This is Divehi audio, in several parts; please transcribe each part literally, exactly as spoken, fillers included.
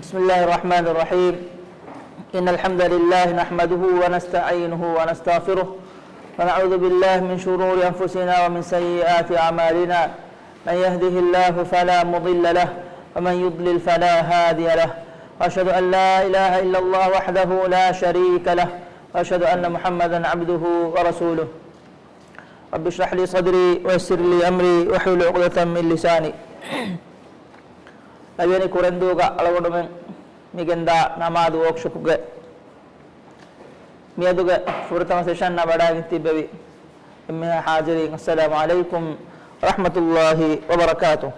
بسم الله الرحمن الرحيم. إن الحمد لله نحمده ونستعينه ونستغفره، ونعوذ بالله من شرور أنفسنا ومن سيئات أعمالنا. من يهده الله فلا مضل له، ومن يضلل فلا هادي له. وأشهد أن لا إله إلا الله وحده لا شريك له، وأشهد أن محمدا عبده ورسوله. رب اشرح لي صدري ويسر لي أمري واحلل عقدة من لساني. އަދި ކުރެންދޫގަ އަޅުގަނޑުމެން މިގެންދާ ނަމާދު ވޯކްޝޮޕުގެ މިއަދުގެ ފުރަތަމަ ސެޝަންއަށް ވަޑައިގެން ތިއްބެވި އެންމެހާ ޙާޟިރީން، އައްސަލާމު ޢަލައިކުމް ވަރަޙްމަތުﷲި ވަބަރަކާތުހު.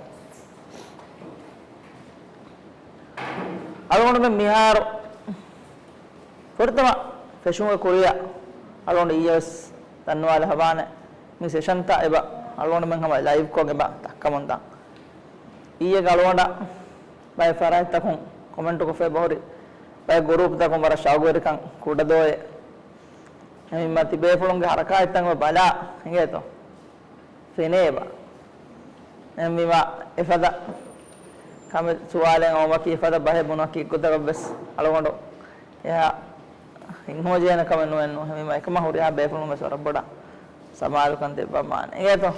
އަޅުގަނޑުމެން މިހާރު ފުރަތަމަ ފެށުމުގެ ކުރިއަށް އަޅުގަނޑު އިއްޔެ ވެސް ދަންނަވާލަ ހަވާނެ މި ސެޝަންތައް އެބަ އަޅުގަނޑުމެން ހަމަ ލައިވްކޮށް އެބަ ދައްކަމުންދާން. އިއްޔެގެ އަޅުގަނޑަށް ބައެއް ފަރާތްތަކުން ކޮމެންޓުކޮށްފަ އެބަހުރި ބައެއް ގުރޫޕްތަކުން ވަރަށް ޝައުގުވެރިކަން ކުޑަދޯއޭ. އެހެންވީމާ ތިބޭފުޅުންގެ ހަރަކާތްތައް އެބަ ބަލާ އިނގޭތޯ. ފެނޭބަ. އެހެންވީމާ އެފަދަ ކަމެއް ސުވާލެއް އައުމަކީ އެފަދަ ބަހެއް ބުނުމަކީ އެއްގޮތަކަށް ވެސް އަޅުގަނޑު އެހާ ހިތްހަމަޖެހޭނެ ކަމެއް ނުވެއްނު. އެހެންވީމާ އެކަމާ ހުރިހާ ބޭފުޅުން ވެސް ވަރަށް ބޮޑަށް ސަމާލުކަން ދެއްވަމާނެ. އިނގޭތޯ؟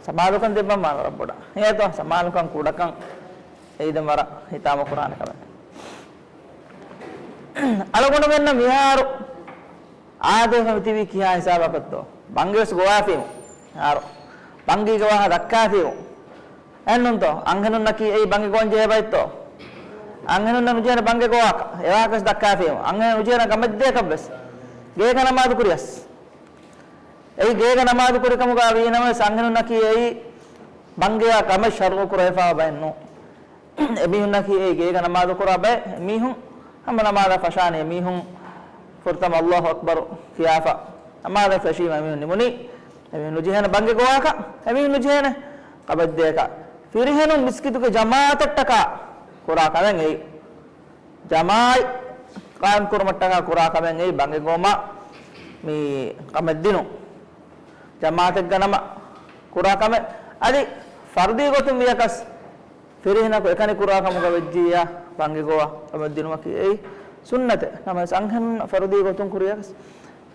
ސަމާލުކަން ދެއްވަމާނެ ވަރަށް ބޮޑަށް. އިނގޭތޯ؟ ސަމާލުކަން ކުޑަކަން އެއީ ދެން ވަރަށް ހިތާމަކުރާނެ ކަމެއް. އަޅުގަނޑުމެންނަށް މިހާރު އާދޭ ފެމިތިބީ ކިހާ ހިސާބަކަށްތޯ؟ ބަންގިވެސް ގޮވާފީމު. އާރު ބަންގީގެ ވާހަކަ ދައްކާފީމު. އެއްނުންތޯ؟ އަންހެނުންނަކީ އެއީ ބަންގި ގޮވަން ޖެހޭ ބައެއްތޯ؟ އަންހެނުންނަށް ނުޖެހޭނެ ބަންގި ގޮވާކަށް އެ ވާހަކަވެސް ދައްކާފީމު. އަންހެނުން ނުޖެހޭނެ ކަމެއްދޭކަށްވެސް. ގޭގަ ނަމާދު ކުރިޔަސް. އެއީ ގޭގަ ނަމާދު ކުރި ކަމުގަ ވީނަމަވެސް އަންހެނުންނަކީ އެއީ ބަންގިއާ ކަމެއް ޝަރުޢު ކުރެވިފައި ބައެއްނޫ. އެމީހުންނަކީ އެ ގޭގަ ނަމާދު ކުރާ ބައެއް. އެމީހުން ހަމަ ނަމާދަށް ފަށާނީ. އެމީހުން ފުރަތަމަ އައްލާހު އަކްބަރު ކިޔާފަ ނަމާދަށް ފެށީމަ އެމީހުން ނިމުނީ. އެމީހުން ނުޖެހޭނެ ބަންގި ގޮވާކަށް، އެމީހުން ނުޖެހޭނެ ކަމެއްދޭކަށް. ފިރިހެނުން މިސްކިތުގެ ޖަމާޢަތަށްޓަކާ ކުރާ ކަމެއް އެއީ. ޖަމާޢަތް ޤާއިމް ކުރުމަށްޓަކާ ކުރާ ކަމެއް އެއީ ބަންގި ގޮވުމަށް މި ކަމެއް ދިނުން. ޖަމާޢަތެއްގަ ނަމަ ކުރާ ކަމެއް. އަދި ފަރުދީ ގޮތުން ވިޔަކަސް ފިރިހެނަކު އެކަނި ކުރާ ކަމުގަ ވެއްޖިއްޔާ ބަންގި ގޮވާ ކަމެއް ދިނުމަކީ އެއީ ސުންނަތެއް. ނަމަވެސް އަންހެނުން ފަރުދީ ގޮތުން ކުރިޔަކަސް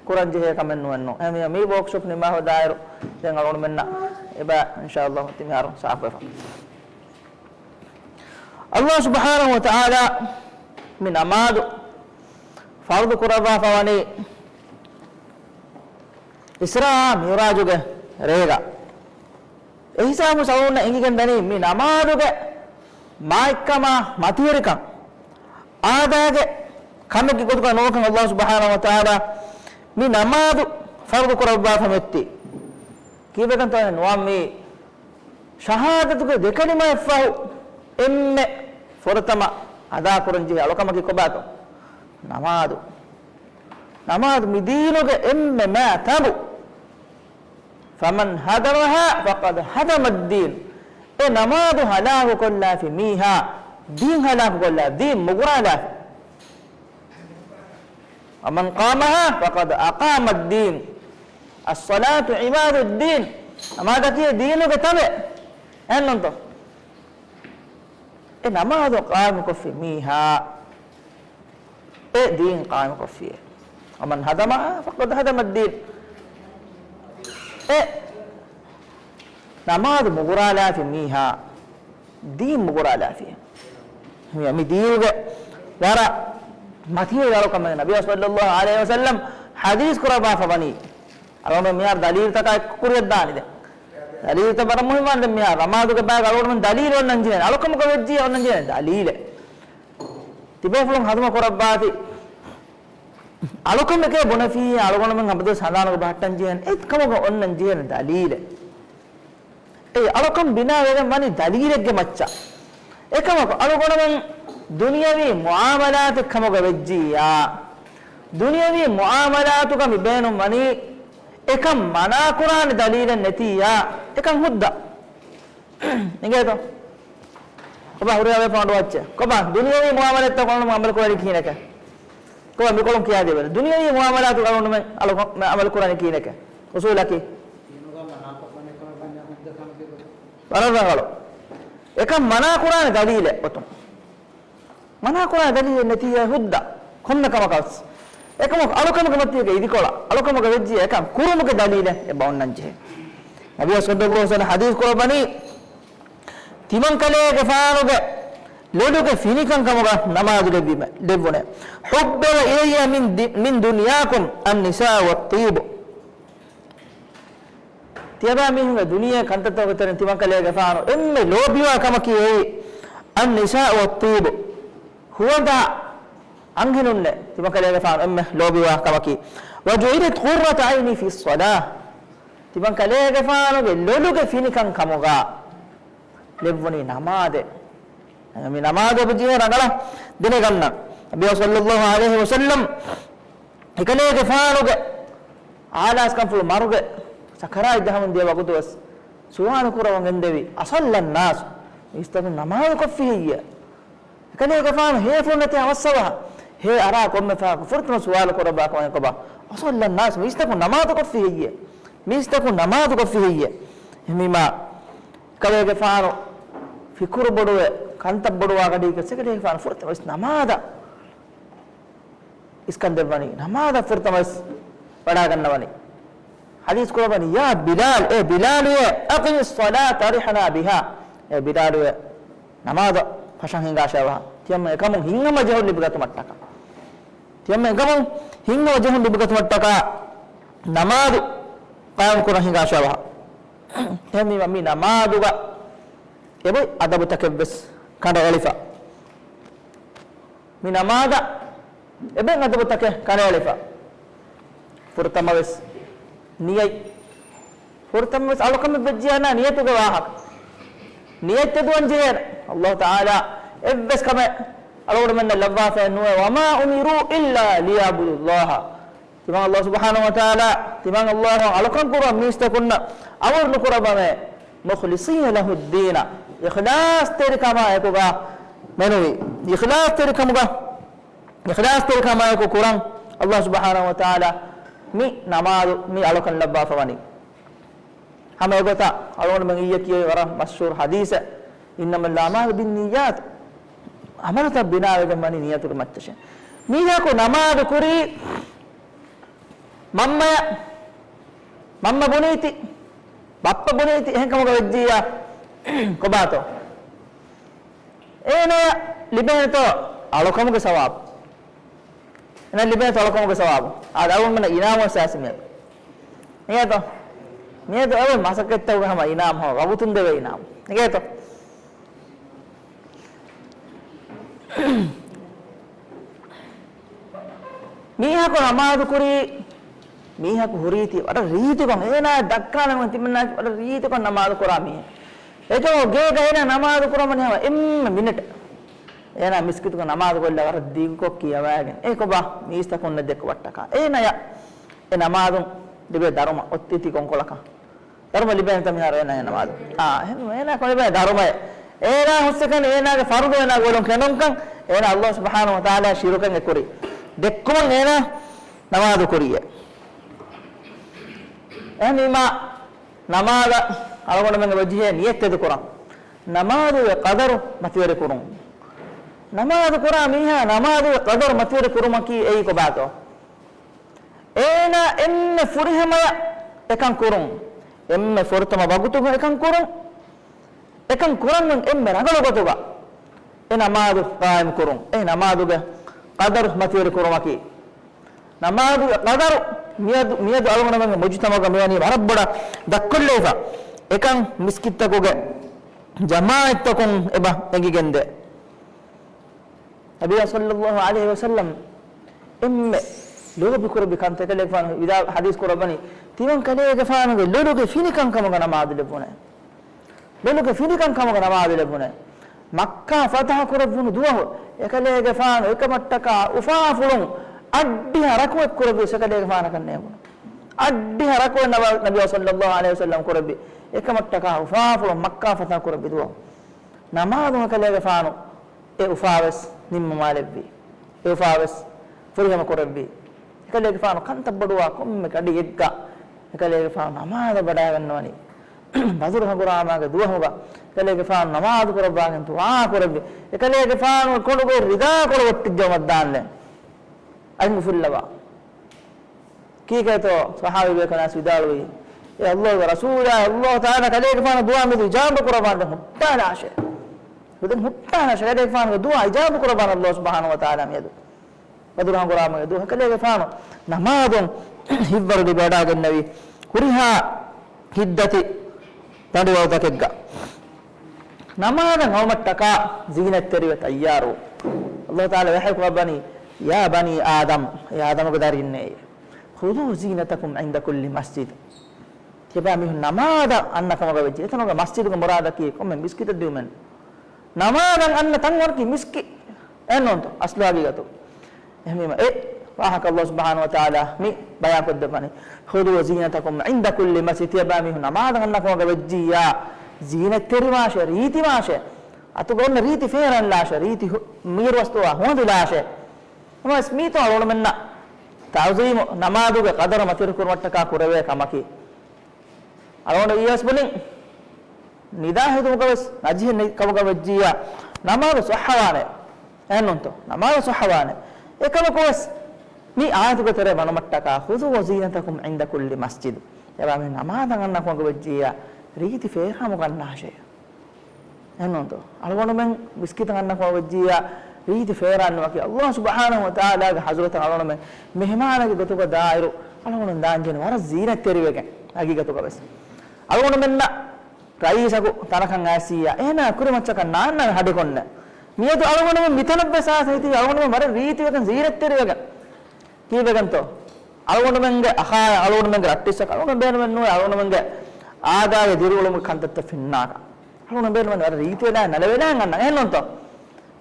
ކުރަން ޖެހޭ ކަމެއް ނުވެއްނު. އެހެންވީމަ މި ވޯކްޝޮޕް ނިމާހު ދާއިރު ދެން އަޅުގަނޑުމެންނަށް އެބަ އިންޝާﷲ ތި މިހާރު ސާފުވެފަ. ﷲ ސުބްޙާނަހޫ ވަތަޢާލާ މި ނަމާދު ފަރުޟު ކުރައްވާފަ ވަނީ އިސްރާ މިޢުރާޖުގެ ރޭގަ. އެހިސާބު ސަވުންނަށް އެނގިގެން ދަނީ މި ނަމާދުގެ މާތްކަމާ މަތިވެރިކަން އާދައިގެ ކަމެއްގެ ގޮތުގަ ނޫންކަން ﷲ ސުބްޙާނަހޫ ވަތަޢާލާ މި ނަމާދު ފަރުޟު ކުރައްވާފަ މެއްތީ. ކީއްވެކަންތޯ ނުވަން މީ ޝަހާދަތުގެ ދެ ކަލިމައަށްފަހު އެންމެ ފުރަތަމަ އަދާކުރަންޖެހޭ އަޅުކަމަކީ ކޮބާތޯ؟ ނަމާދު. ނަމާދު މި ދީނުގެ އެންމެ މާތަނބު. فمن هدمها فقد هدم الدين. އެ ނަމާދު ހަލާކުކޮށްލާފި މީހާ ދީން ހަލާކުކޮށްލާ، ދީން މުގުރާލާފި. ومن قامها فقد أقام الدين. الصلاة عماد الدين. ނަމާދަކީ ދީނުގެ ތަނބެއް. އެހެންނޫންތޯ؟ އެ ނަމާދު ޤާއިމުކޮށްފި މީހާ އެ ދީން ޤާއިމުކޮށްފިއޭ. ومن هدمها فقد هدم الدين. އެ ނަމާދު މުގުރާލާފި މީހާ ދީން މުގުރާލާފި. މި، މި ދީނުގެ ވަރަށް މަތީ އަޅުކަމެއް ނަބިއްޔާ ޞައްލައްލާހު ޢަލައިހި ވަސައްލަމް ޙަދީޘް ކުރައްވާފަ ވަނީ. އަޅުގަނޑު މިހާރު ދަލީލުތަކާ އެއްކޮށް ކުރިއަށްދާނީ ދެން. ދަލީލުތައް ވަރަށް މުހިއްމުވާނެ ދެން މިހާރު. ނަމާދުގެ ބައިގަ އަޅުގަނޑުމެން ދަލީލު އޮންނަން ޖެހޭނެ. އަޅުކަމަކަށް ވެއްޖިއްޔާ އޮންނަން ޖެހޭނެ ދަލީލެއް. ތިބޭފުޅުން ހަނދުމަ ކުރައްވާތި. އަޅުކަމެކޭ ބުނެފިއްޔާ އަޅުގަނޑުމެން ހަމަ ދުވަސް ހަނދާނުގަ ބަހައްޓަން ޖެހޭނެ. އެކަމަކަށް އޮންނަން ޖެހޭނެ ދަލީލެއް. އެ އަޅުކަން ބިނާވެގެން ވަނީ ދަލީލެއްގެ މައްޗަށް. އެކަމަކު އަޅުގަނޑުމެން ދުނިޔަވީ މުޢާމަލާތެއް ކަމުގަ ވެއްޖިއްޔާ، ދުނިޔަވީ މުޢާމަލާތުގަ މި ބޭނުން ވަނީ އެކަން މަނާ ކުރާނެ ދަލީލެއް ނެތިއްޔާ، އެކަން ހުއްދަ. އިނގޭތޯ؟ ކޮބާ ހުރިހާ ބޭފުޅުން އަޑުއައްޗޭ؟ ކޮބާ ދުނިޔަވީ މުޢާމަލާތްތައް ކޮޅުން އަމަލު ކުރާނީ ކިހިނެކޭ؟ ކޮބާ މިކޮޅުން ކިޔާދީބަލަ. ދުނިޔަވީ މުޢާމަލާތު ކޮޅުން އަޅު-، އަމަލު ކުރާނީ ކިހިނެކޭ؟ އުޞޫލަކީ؟ ވަރަށް ރަނގަޅު. އެކަން މަނާ ކުރާނެ ދަލީލެއް އޮތުން. މަނާކުރާ ދަލީލެއް ނެތިއްޔާ ހުއްދަ ކޮންމެ ކަމަކަސް. އެކަމަކު އަޅުކަމުގެ މަތީގަ އިދިކޮޅަށް އަޅުކަމުގަ ވެއްޖިއްޔާ އެކަން ކުރުމުގެ ދަލީލެއް އެބަ އޮންނަން ޖެހޭ. ނަބިއްޔާ ޞައްލައްލާހު ޢަލައިހި ވަސައްލަމަ ޙަދީޘް ކުރައްވަނީ، ތިމަންކަލޭގެފާނުގެ ލޮލުގެ ފިނިކަން ކަމުގަ ނަމާދު ލެއްވީމެ، ލެއްވުނޭ. حُبِّبَ إِلَيَّ مِنْ دِ-، مِنْ دُنْيَاكُمْ النِّسَاءُ وَالطِّيبُ. ތިޔަބައިމީހުންގެ ދުނިޔެ ކަންތައްތަކުގެ ތެރެއިން ތިމަންކަލޭގެފާނު އެންމެ ލޯބިވާ ކަމަކީ އެއީ، النِّسَاءُ وَالطِّيبُ. ހުވަނދާ އަންހެނުންނޭ ތިމަންކަލޭގެފާނު އެންމެ ލޯބިވާ ކަމަކީ. وَجُعِلَتْ قُرَّةُ عَيْنِي فِي الصَّلَاةِ. ތިމަންކަލޭގެފާނުގެ ލޮލުގެ ފިނިކަން ކަމުގަ ލެއްވުނީ ނަމާދެއް. މި ނަމާދު އެބަ ޖެހޭ ރަނގަޅަށް ދެނެގަންނަން. ނަބިއްޔާ ޞައްލައްލާހު ޢަލައިހި ވަސައްލަމް އެކަލޭގެފާނުގެ އާލާސްކަންފުޅު މަރުގެ ސަކަރާތް ޖަހަމުން ދިޔަ ވަގުތުވެސް ސުވާލު ކުރަމުން ގެންދެވި، أَصَلَّى النَّاسُ، މީސްތަކުން ނަމާދު ކޮށްފި ހެއްޔޭ؟ އެކަލޭގެފާނު ހޭފުޅު ނެތި އަވަސްއަވަހަށް ހޭ އަރާ ކޮންމެ ފަހަކު ފުރަތަމަ ސުވާލު ކުރައްވާ ކަމެއް ކޮބާ؟ أَصَلَّى النَّاسُ، މީސްތަކުން ނަމާދު ކޮށްފި ހެއްޔޭ؟ މީސްތަކުން ނަމާދު ކޮށްފި ހެއްޔޭ؟ އެހެންވީމާ، އެކަލޭގެފާނު ފިކުރު ބޮޑުވެ، ކަންތައް ބޮޑުވާ ގަޑީގަ އެކަލޭގެފާނު ފުރަތަމަވެސް ނަމާދަށް އިސްކަން ދެއްވަނީ، ނަމާދަށް ފުރަތަމަވެސް ވަޑާގަންނަވަނީ. ޙަދީޘް ކުރައްވަނީ، يَا بِلَالُ، އޭ ބިލާލުއޭ، أَقِمِ الصَّلَاةَ أَرِحْنَا بِهَا، އޭ ބިލާލުއޭ، ނަމާދަށް ފަށަން ހިނގާށާވަހަ. ތިޔަމަ އެކަމުން ހިތްހަމަޖެހުން ލިބިގަތުމަށްޓަކާ. ތިޔަމަ އެކަމުން ހިތްހަމަޖެހުން ލިބިގަތުމަށްޓަކާ ނަމާދު ޤާއިމް ކުރަން ހިނގާށާވަހަ. އެހެންވީމަ މި ނަމާދުގަ އެބައި އަދަބުތަކެއްވެސް ކަނޑައެޅިފަ. މި ނަމާދަށް އެބައި އަދަބުތަކެއް ކަނޑައެޅިފަ. ފުރަތަމަވެސް ނިޔަތް. ފުރަތަމަވެސް އަޅުކަމެއް ވެއްޖިއްޔާ ނިޔަތުގެ ވާހަކަ. ނިޔަތް ތެދުވަން ޖެހޭނެ. ﷲ ތަޢާލާ އެއްވެސް ކަމެއް އަޅުގަނޑުމެންނަށް ލައްވާފައެއް ނުވޭ. وَمَا أُمِرُوا إِلَّا لِيَعْبُدُوا اللَّهَ. ތިމަން ﷲ ސުބްޙާނަހޫ ވަތަޢާލާ، ތިމަން ﷲ އަޅުކަން ކުރުވަން މީސްތަކުންނަށް އަމުރު ނުކުރައްވަމޭ، مُخْلِصِينَ لَهُ الدِّينَ، އިޚްލާޞްތެރިކަމާ އެކުގަ މެނުވީ. އިޚްލާޞްތެރިކަމުގަ، އިޚްލާޞްތެރިކަމާ އެކު ކުރަން ﷲ ސުބްޙާނަހޫ ވަތަޢާލާ މި ނަމާދު މި އަޅުކަން ލައްވާފަ ވަނީ. ހަމަ އެގޮތަށް އަޅުގަނޑުމެން އިއްޔެ ކިޔެވި ވަރަށް މަޝްހޫރު ޙަދީޘެއް، إِنَّمَا الْأَعْمَالُ بِالنِّيَّاتِ، ޢަމަލުތައް ބިނާވެގެން ވަނީ ނިޔަތުގެ މައްޗަށޭ. މީހަކު ނަމާދު ކުރީ މަންމަޔަށް، މަންމަ ބުނީތި، ބައްޕަ ބުނީތި، އެހެން ކަމުގަ ވެއްޖިއްޔާ ކޮބާތޯ؟ އޭނަޔަށް ލިބޭނެތޯ އަޅުކަމުގެ ސަވާބު؟ އޭނަ ލިބޭތޯ އަޅުކަމުގެ ސަވާބު؟ އާދެ، އަޅުގަނޑުމެންނަށް އިނާމު ވެސް އާސިމިއަށް. ނިޔަތޯ؟ ނިޔަތޯ އެވެ މަސައްކަތްތަކުގެ ހަމަ އިނާމު ހަމަ ވަގުތުން ދެވޭ އިނާމު. ނިޔަތޯ؟ މީހަކު ނަމާދު ކުރީ، މީހަކު ހުރީތީ ވަރަށް ރީތިކޮށް، އޭނާ ދައްކާލަން ތިމަންނާ ވަރަށް ރީތިކޮށް ނަމާދު ކުރާ މީހެއް. އެކަމު ގޭގަ އޭނާ ނަމާދު ކުރަމުން ހަމަ އެންމެ މިނެޓެއް އޭނާ މިސްކިތުގަ ނަމާދު ކޮށްލާ ވަރަށް ދިގުކޮށް ކިޔަވައިގެން. އެ ކޮބާ މީސްތަކުންނަށް ދެއްކުމަށްޓަކާ އޭނާޔަށް އެ ނަމާދުން ލިބޭ ދަރުމަ އޮތީތީ ކޮންކޮޅަކަށް؟ ދަރުމަ ލިބޭނެތަ މިހާރު އޭނާ އެ ނަމާދު؟ އާ، އެހެން އޭނާ ކޮން ލިބޭ ދަރުމައެއް؟ އޭނާ ހުސްއެކަނި އޭނާގެ ފަރުޟު އޭނާ ގޮލުން ކެނޑުންކަން އޭނާ ﷲ ސުބްޙާނަހޫ ވަތަޢާލާ ޝިރުކަށް އެ ކުރި. ދެއްކުމަށް އޭނާ ނަމާދު ކުރިއޭ. އެހެންވީމާ، ނަމާދަށް އަޅުގަނޑުމެންގެ ވަޖްހޭ ނިޔަތްތެދު ކުރަން. ނަމާދުގެ ޤަދަރު މަތިވެރި ކުރުން. ނަމާދު ކުރާ މީހާ ނަމާދުގެ ޤަދަރު މަތިވެރި ކުރުމަކީ އެއީ ކޮބާތޯ؟ އޭނާ އެންމެ ފުރިހަމަޔަށް އެކަން ކުރުން. އެންމެ ފުރަތަމަ ވަގުތުގަ އެކަން ކުރުން. އެކަން ކުރަން އެންމެ ރަނގަޅު ގޮތުގަ އެ ނަމާދު ޤާއިމް ކުރުން. އެ ނަމާދުގެ ޤަދަރު މަތިވެރި ކުރުމަކީ. ނަމާދުގެ ޤަދަރު މިއަދު، މިއަދު އަޅުގަނޑުމެންގެ މުޖުތަމަޢުގަ މިވަނީ ވަރަށް ބޮޑަށް ދަށްކޮށްލެވިފަ. އެކަން މިސްކިތްތަކުގެ ޖަމާޢަތްތަކުން އެބަ އެނގިގެންދޭ. ނަބިއްޔާ ޞައްލައްލާހު ޢަލައިހި ވަސައްލަމް އެންމެ ލޯބި ކުރެއްވި ކަންތައް ކަލޭގެފާނު ވިދާ ޙަދީޘް ކުރައްވަނީ، ތިމަން ކަލޭގެފާނުގެ ލޮލުގެ ފިނިކަން ކަމުގަ ނަމާދު ލެއްވުނޭ. ލޮލުގެ ފިނިކަން ކަމުގަ ނަމާދު ލެއްވުނޭ. މައްކާ ފަތަޙަ ކުރެއްވުނު ދުވަހު އެކަލޭގެފާނު އެކަމަށްޓަކާ އުފާފުޅުން އައްޑިހަ ރަކުޢަތް ކުރެއްވި އެކަލޭގެފާނަކަށް ނޭނގުނު. އައްޑިހަ ރަކުޢަތް ނަބި، ނަބިއްޔާ ޞައްލައްލާހު ޢަލައިހި ވަސައްލަމް ކުރެއްވި އެކަމަށްޓަކާ އުފާފުޅުން މައްކާ ފަތަޙަ ކުރެއްވި ދުވަހު. ނަމާދު އެކަލޭގެފާނު އެ އުފާވެސް ނިންމުމާލެއްވި. އެ އުފާވެސް ފުރިހަމަ ކުރެއްވި. އެކަލޭގެފާނު ކަންތައްބޮޑުވާ ކޮންމެ ގަޑިއެއްގަ އެކަލޭގެފާނު ނަމާދަށް ވަޑައިގަންނަވަނީ. ބަދުރު ހަނގުރާމާގެ ދުވަހުގަ އެކަލޭގެފާނު ނަމާދު ކުރައްވާގެން ދުޢާ ކުރެއްވި. އެކަލޭގެފާނު ކޮނޑުގައި ރިދާކޮޅު ވޮއްޓިއްޖައުމަށްދާންދެން އަތް އުފުއްލަވާ. ކީކޭތޯ ޞަޙާބީ ބޭކަލާސް ވިދާޅުވީ، އޭ ﷲގެ ރަސޫލާ، ﷲ ތަޢާލާ ކަލޭގެފާނު ދުޢާ މިއަދު އިޖާބަ ކުރައްވާންދެން ހުއްޓާލާށޭ. ދެން ހުއްޓާލާށޭ، ކަލޭގެފާނު ދުޢާ އިޖާބަ ކުރައްވާން ﷲ ސުބްޙާނަހޫ ވަތަޢާލާ މިއަދު. ބަދުރު ހަނގުރާމަގެ ދުވަހު ކަލޭގެފާނު ނަމާދުން ހިތްވަރު ލިބިވަޑައިގެންނެވި. ހުރިހާ ހިތްދަތި ދަނޑިވަޅުތަކެއްގަ ނަމާދަށް އައުމަށްޓަކާ ޒީނަތްތެރިވެ ތައްޔާރު. ﷲ ތަޢާލާ ވަޙީކުރައްވަނީ، يا بني آدم، އޭ އާދަމުގެ ދަރިންނޭ، خذوا زينتكم عند كل مسجد. ތިޔަބައިމީހުން ނަމާދަށް އަންނަ ކަމުގަ ވެއްޖެ. އެތަނުގެ މަސްޖިދުގެ މުރާދަކީ ކޮންމެ މިސްކިތެއް ދިއުމެއް. ނަމާދަށް އަންނަ ތަން ވަރަކީ މިސްކިތް. އެއްނޫންތޯ އަސްލު ހަގީގަތު؟ އެހެންވީމަ އެ ވާހަކަ ﷲ ސުބްޙާނަހޫ ވަތަޢާލާ މި ބަޔާންކޮށްދެއްވަނީ، خذوا زينتكم عند كل مسجد، ތިޔަބައިމީހުން ނަމާދަށް އަންނަ ކަމުގަ ވެއްޖިއްޔާ، ޒީނަތްތެރިވާށޭ، ރީތިވާށޭ، އަތުގަ އޮންނަ ރީތި ފޭރަންލާށޭ، ރީތި ހު-، މީރުވަސްތުވާ ހުވަނދުލާށޭ. ނަމަވެސް މީތޯ އަޅުގަނޑުމެންނަށް ތަޢުޒީމު ނަމާދުގެ ޤަދަރު މަތިވެރިކުރުމަށްޓަކާ ކުރެވޭ ކަމަކީ. އަޅުގަނޑު އިޔަސް ބުނިން، ނިދާ ހެދުމުގަވެސް ނަޖިހެއް ނެތް ކަމުގަ ވެއްޖިއްޔާ، ނަމާދު ޞައްޙަވާނެ. އެހެންނޫންތޯ؟ ނަމާދު ޞައްޙަވާނެ. އެކަމަކުވެސް މި އާޔަތުގެ ތެރޭ ބަނުމަށްޓަކާ، خذوا زينتكم عند كل مسجد. ތިޔަބައިމީހުން ނަމާދަށް އަންނަ ކަމުގަ ވެއްޖިއްޔާ، ރީތި ފޭރާމުގަ އަންނާށޭ. އެހެންނޫންތޯ؟ އަޅުގަނޑުމެން މިސްކިތަށް އަންނަ ކަމަށް ވެއްޖިއްޔާ، ރީތި ފޭރާން ނުވަކި، ﷲ ސުބްޙާނަހޫ ވަތަޢާލާގެ ޙަޟްރަތަށް އަޅުގަނޑުމެން މެހެމާނެއްގެ ގޮތުގަ ދާއިރު، އަޅުގަނޑު ދާންޖެހެނީ ވަރަށް ޒީނަތްތެރިވެގެން. ހަގީގަތުގަވެސް އަޅުގަނޑުމެންނަށް ރައީސަކު ތަނަކަށް އައިސިއްޔާ، އޭނާ ކުރިމައްޗަކަށް ނާންނާނެ ހަޑިކޮންނެ. މިއަދު އަޅުގަނޑުމެން މިތަނަށްވެސް އައިސް ހިތީ، އަޅުގަނޑުމެން ވަރަށް ރީތިވެގެން ޒީނަތްތެރިވެގެން. ކީއްވެގެންތޯ؟ އަޅުގަނޑުމެންގެ އަޚާ، އަޅުގަނޑުމެންގެ ރައްޓިއްސަކަށް އަޅުގަނޑު ބޭނުމެއް ނުވޭ، އަޅުގަނޑުމެންގެ އާދައިގެ ދިރިއުޅުމުގެ ކަންތައްތައް ފެންނާކަށް. އަޅުގަނޑު ބޭނުމެއް ނުވޭ، ވަރަށް ރީތިވެލާ ނަލަވެލާ އަންނަން. އެހެންނޫންތޯ؟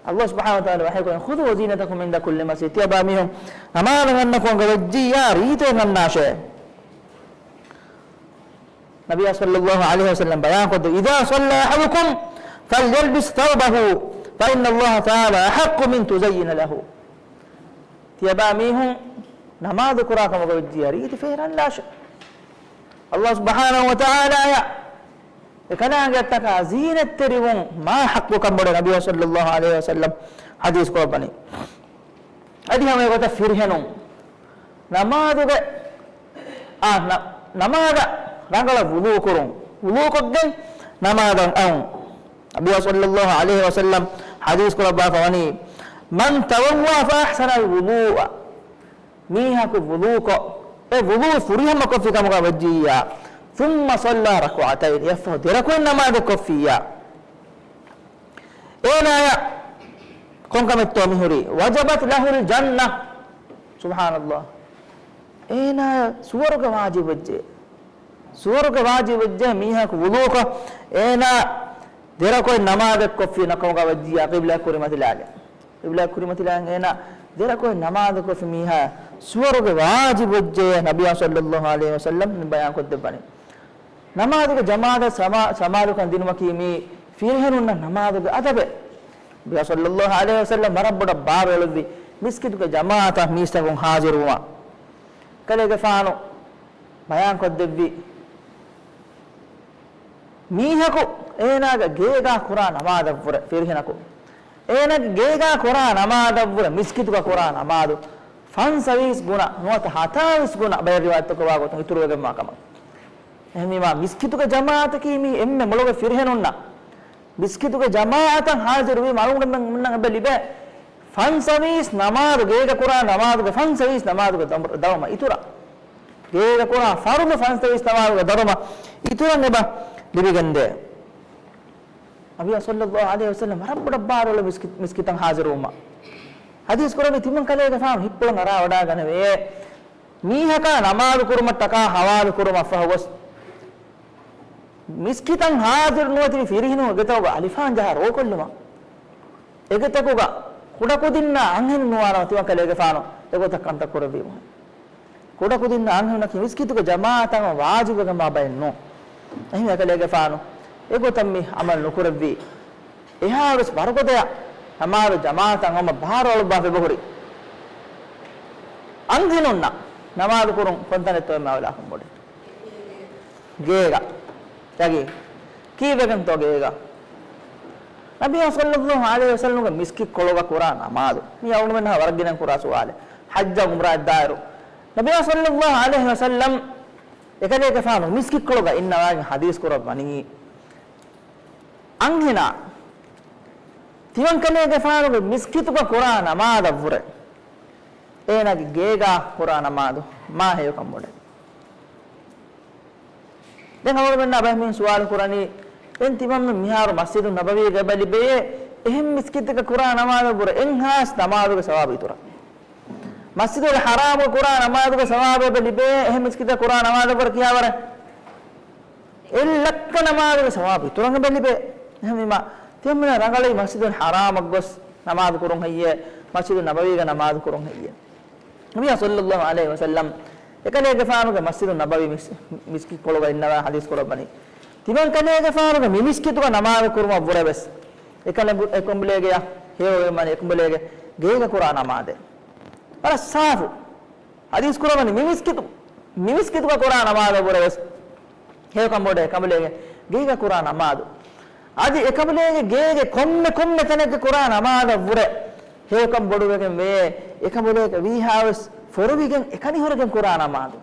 ﷲ ސުބްޙާނަހޫ ވަތަޢާލާ ވަޙީކުރަނީ، خذوا زينتكم عند كل مسجد. ތިޔަބައިމީހުން ނަމާދަށް އަންނަ ކަމުގަ ވެއްޖިއްޔާ ރީތިވެ އަންނާށޭ. ނަބިއްޔާ ޞައްލައްލާހު ޢަލައިހި ވަސައްލަމް ބަޔާންކޮށްދެއްވި، إذا صلى أحدكم فليلبس ثوبه فإن الله تعالى أحق من تزين له. ތިޔަބައިމީހުން ނަމާދު ކުރާ ކަމުގަ ވެއްޖިއްޔާ ރީތި ފޭރަންލާށޭ. ﷲ ސުބްޙާނަހޫ ވަތަޢާލާއަށް އެކަލާނގެއަށްޓަކާ ޒީނަތްތެރިވުން މާ ޙައްޤު ކަންބޮޑުވޭ. ނަބިއްޔާ ޞައްލައްލާހު ޢަލައިހި ވަސައްލަމް ޙަދީޘް ކުރައްވަނީ. އަދި ހަމަ އެގޮތަށް ފިރިހެނުން ނަމާދުގެ، އާ، ނަ-، ނަމާދަށް ރަނގަޅަށް ވުޟޫ ކުރުން. ވުޟޫކޮށްގެން ނަމާދަށް އައުން. ނަބިއްޔާ ޞައްލައްލާހު ޢަލައިހި ވަސައްލަމް ޙަދީޘް ކުރައްވާފަ ވަނީ، من توضأ فأحسن الوضوء، މީހަކު ވުޟޫކޮށް، އެ ވުޟޫ ފުރިހަމަކޮށްފި ކަމުގަ ވެއްޖިއްޔާ، ثم صلى ركعتين، އެއަށްފަހު ދެރަކުޢަތް ނަމާދެއް ކޮށްފިއްޔާ، އޭނާޔަށް ކޮންކަމެއްތޯ މިހުރީ؟ وجبت له الجنة. ސުބްޙާނައްލާހް. އޭނާޔަށް ސުވަރުގެ ވާޖިބު ވެއްޖެ. ސުވަރުގެ ވާޖިބު ވެއްޖެ މީހަކު ވުޟޫކޮށް، އޭނާ ދެރަކުޢަތް ނަމާދެއް ކޮށްފި ނަކަމުގަ ވެއްޖިއްޔާ، ޤިބްލާއަށް ކުރިމަތިލާގެން. ޤިބްލާއަށް ކުރިމަތިލާގެން އޭނާ ދެރަކުޢަތް ނަމާދު ކޮށްފި މީހާ ސުވަރުގެ ވާޖިބު ވެއްޖެ، ނަބިއްޔާ ޞައްލައްލާހު ޢަލައިހި ވަސައްލަމް ބަޔާން ކޮށްދެއްވަނީ. ނަމާދުގެ ޖަމާޢަތަށް ސަމާ-، ސަމާލުކަން ދިނުމަކީ މީ ފިރިހެނުންނަށް ނަމާދުގެ އަދަބެއް. ނަބިއްޔާ ޞައްލައްލާހު ޢަލައިހި ވަސައްލަމް ވަރަށް ބޮޑަށް ބާރުއެޅުއްވި މިސްކިތުގެ ޖަމާޢަތަށް މީސްތަކުން ޙާޟިރުވުމަށް. ކަލޭގެފާނު ބަޔާންކޮށްދެއްވި މީހަކު އޭނާގެ ގޭގާ ކުރާ ނަމާދަށްވުރެ ފިރިހެނަކު، އޭނާގެ ގޭގާ ކުރާ ނަމާދަށްވުރެ މިސްކިތުގަ ކުރާ ނަމާދު ފަންސަވީސް ގުނަ ނުވަތަ ހަތާވީސް ގުނަ ބައެއް ރިވާޔަތްތަކުގަ ވާ ގޮތުން އިތުރުވެގެންވާ ކަމަށް. އެހެންވީމާ، މިސްކިތުގެ ޖަމާޢަތަކީ މީ އެންމެ މޮޅުގެ ފިރިހެނުންނަށް މިސްކިތުގެ ޖަމާޢަތަށް ޙާޟިރުވީމަ އަޅުގަނޑުމެންނަށް އެބަ ލިބޭ ފަންސަވީސް ނަމާދު، ގޭގަ ކުރާ ނަމާދުގެ ފަންސަވީސް ނަމާދުގެ ދަރު-، ދަރުމަ އިތުރަށް. ގޭގަ ކުރާ ފަރުޟު ފަންސަވީސް ނަމާދުގެ ދަރުމަ އިތުރަށް އެބަ ލިބިގެންދޭ. ނަބިއްޔާ ޞައްލައްލާހު ޢަލައިހި ވަސައްލަމް ވަރަށް ބޮޑަށް ބާރުއެޅު މިސްކި-، މިސްކިތަށް ޙާޟިރުވުމަށް. ޙަދީޘް ކުރެއްވި ތިމަން ކަލޭގެފާނު ހިތްޕުޅަށް އަރާވަޑައިގަނެވޭ. މީހަކާ ނަމާދު ކުރުމަށްޓަކާ ޙަވާލު ކުރުމަށްފަހު ގޮސް، މިސްކިތަށް ޙާޟިރު ނުވެތިބި ފިރިހެނުން އެގެތަކުގަ އަލިފާން ޖަހާ ރޯކޮށްލުމަށް. އެގެތަކުގަ ކުޑަކުދިންނާ އަންހެނުން ނުވާނަމަ ތިމަން ކަލޭގެފާނު އެގޮތަށް ކަންތައް ކުރެއްވީމު. ކުޑަކުދިންނަށް އަންހެނުންނަކީ މިސްކިތުގެ ޖަމާޢަތަށް ވާޖިބުވެގެންވާ ބައެއް ނޫން. އެހެންވެ ކަލޭގެފާނު އެގޮތަށް މި ޢަމަލު ނުކުރެއްވީ. އެހާވެސް ވަރުގަދަޔަށް ނަމާދު ޖަމާޢަތަށް އައުމަށް ބާރު އަޅުއްވާފަ އެބަހުރި. އަންހެނުންނަށް ނަމާދު ކުރުން ކޮންތަނެއްތޯ އެންމެ އައުލާކަން ބޮޑެއް؟ ގޭގަ. އަގީ، ކީއްވެގެންތޯ ގޭގަ؟ ނަބިއްޔާ ޞައްލައްލާހު ޢަލައިހި ވަސައްލަމްގެ މިސްކިތްކޮޅުގަ ކުރާ ނަމާދު. މީ އަޅުގަނޑުމެންނަށް ވަރަށް ގިނަ ކުރާ ސުވާލެއް. ޙައްޖަށް ޢުމްރާއަށް ދާއިރު، ނަބިއްޔާ ޞައްލައްލާހު ޢަލައިހި ވަސައްލަމް އެކަލޭގެފާނު މިސްކިތްކޮޅުގަ އިންނަވާގެން ޙަދީޘް ކުރައްވަނީ، އަންހެނާ ތިމަންކަލޭގެފާނުގެ މިސްކިތުގަ ކުރާ ނަމާދަށްވުރެ އޭނާގެ ގޭގާ ކުރާ ނަމާދު މާ ހެޔޮކަން ބޮޑޭ. ދެން އަޅުގަނޑުމެންނާ ބައެއް މީހުން ސުވާލު ކުރަނީ، ދެން ތިމަންމެން މިހާރު މަސްޖިދު ނަބަވީގަ އެބަ ލިބެޔޭ، އެހެން މިސްކިތެއްގަ ކުރާ ނަމާދަށްވުރެ އެއްހާސް ނަމާދުގެ ސަވާބު އިތުރަށް. މަސްޖިދުލް ޙަރާމުގަ ކުރާ ނަމާދުގެ ސަވާބު އެބަ ލިބޭ، އެހެން މިސްކިތަށް ކުރާ ނަމާދަށްވުރެ ކިހާވަރެއް؟ އެއް ލައްކަ ނަމާދުގެ ސަވާބު އިތުރަށް އެބަ ލިބޭ. އެހެންވީމާ، ތިމަންމެން ރަނގަޅީ މަސްޖިދުލް ޙަރާމަށް ގޮސް ނަމާދު ކުރުން ހެއްޔޭ، މަސްޖިދު ނަބަވީގަ ނަމާދު ކުރުން ހެއްޔޭ؟ ނަބިއްޔާ ޞައްލައްލާހު ޢަލައިހި ވަސައްލަމް އެކަލޭގެފާނުގެ މަސްޖިދު ނަބަވީ މިސް-، މިސްކިތްކޮޅުގަ އިންނަވާ ޙަދީޘް ކުރައްވަނީ، ތިމަންކަލޭގެފާނުގެ މި މިސްކިތުގަ ނަމާދު ކުރުމަށްވުރެވެސް، އެކަނބު-، އެކަނބުލޭގެޔަށް ހެޔޮވެވެންވަނީ އެކަނބުލޭގެ ގޭގަ ކުރާ ނަމާދެއް. ވަރަށް ސާފު. ޙަދީޘް ކުރައްވަނީ މި މިސްކިތު-، މި މިސްކިތުގަ ކުރާ ނަމާދަށްވުރެވެސް ހެޔޮކަން ބޮޑޭ އެކަނބުލޭގެ ގޭގަ ކުރާ ނަމާދު. އަދި އެކަނބުލޭގެ ގޭގެ ކޮންމެ ކޮންމެ ތަނެއްގަ ކުރާ ނަމާދަށްވުރެ ހެޔޮކަން ބޮޑުވެގެން ވޭ، އެކަނބުލޭގެ ވީހާވެސް ފޮރުވިގެން އެކަނި ހުރެގެން ކުރާ ނަމާދު.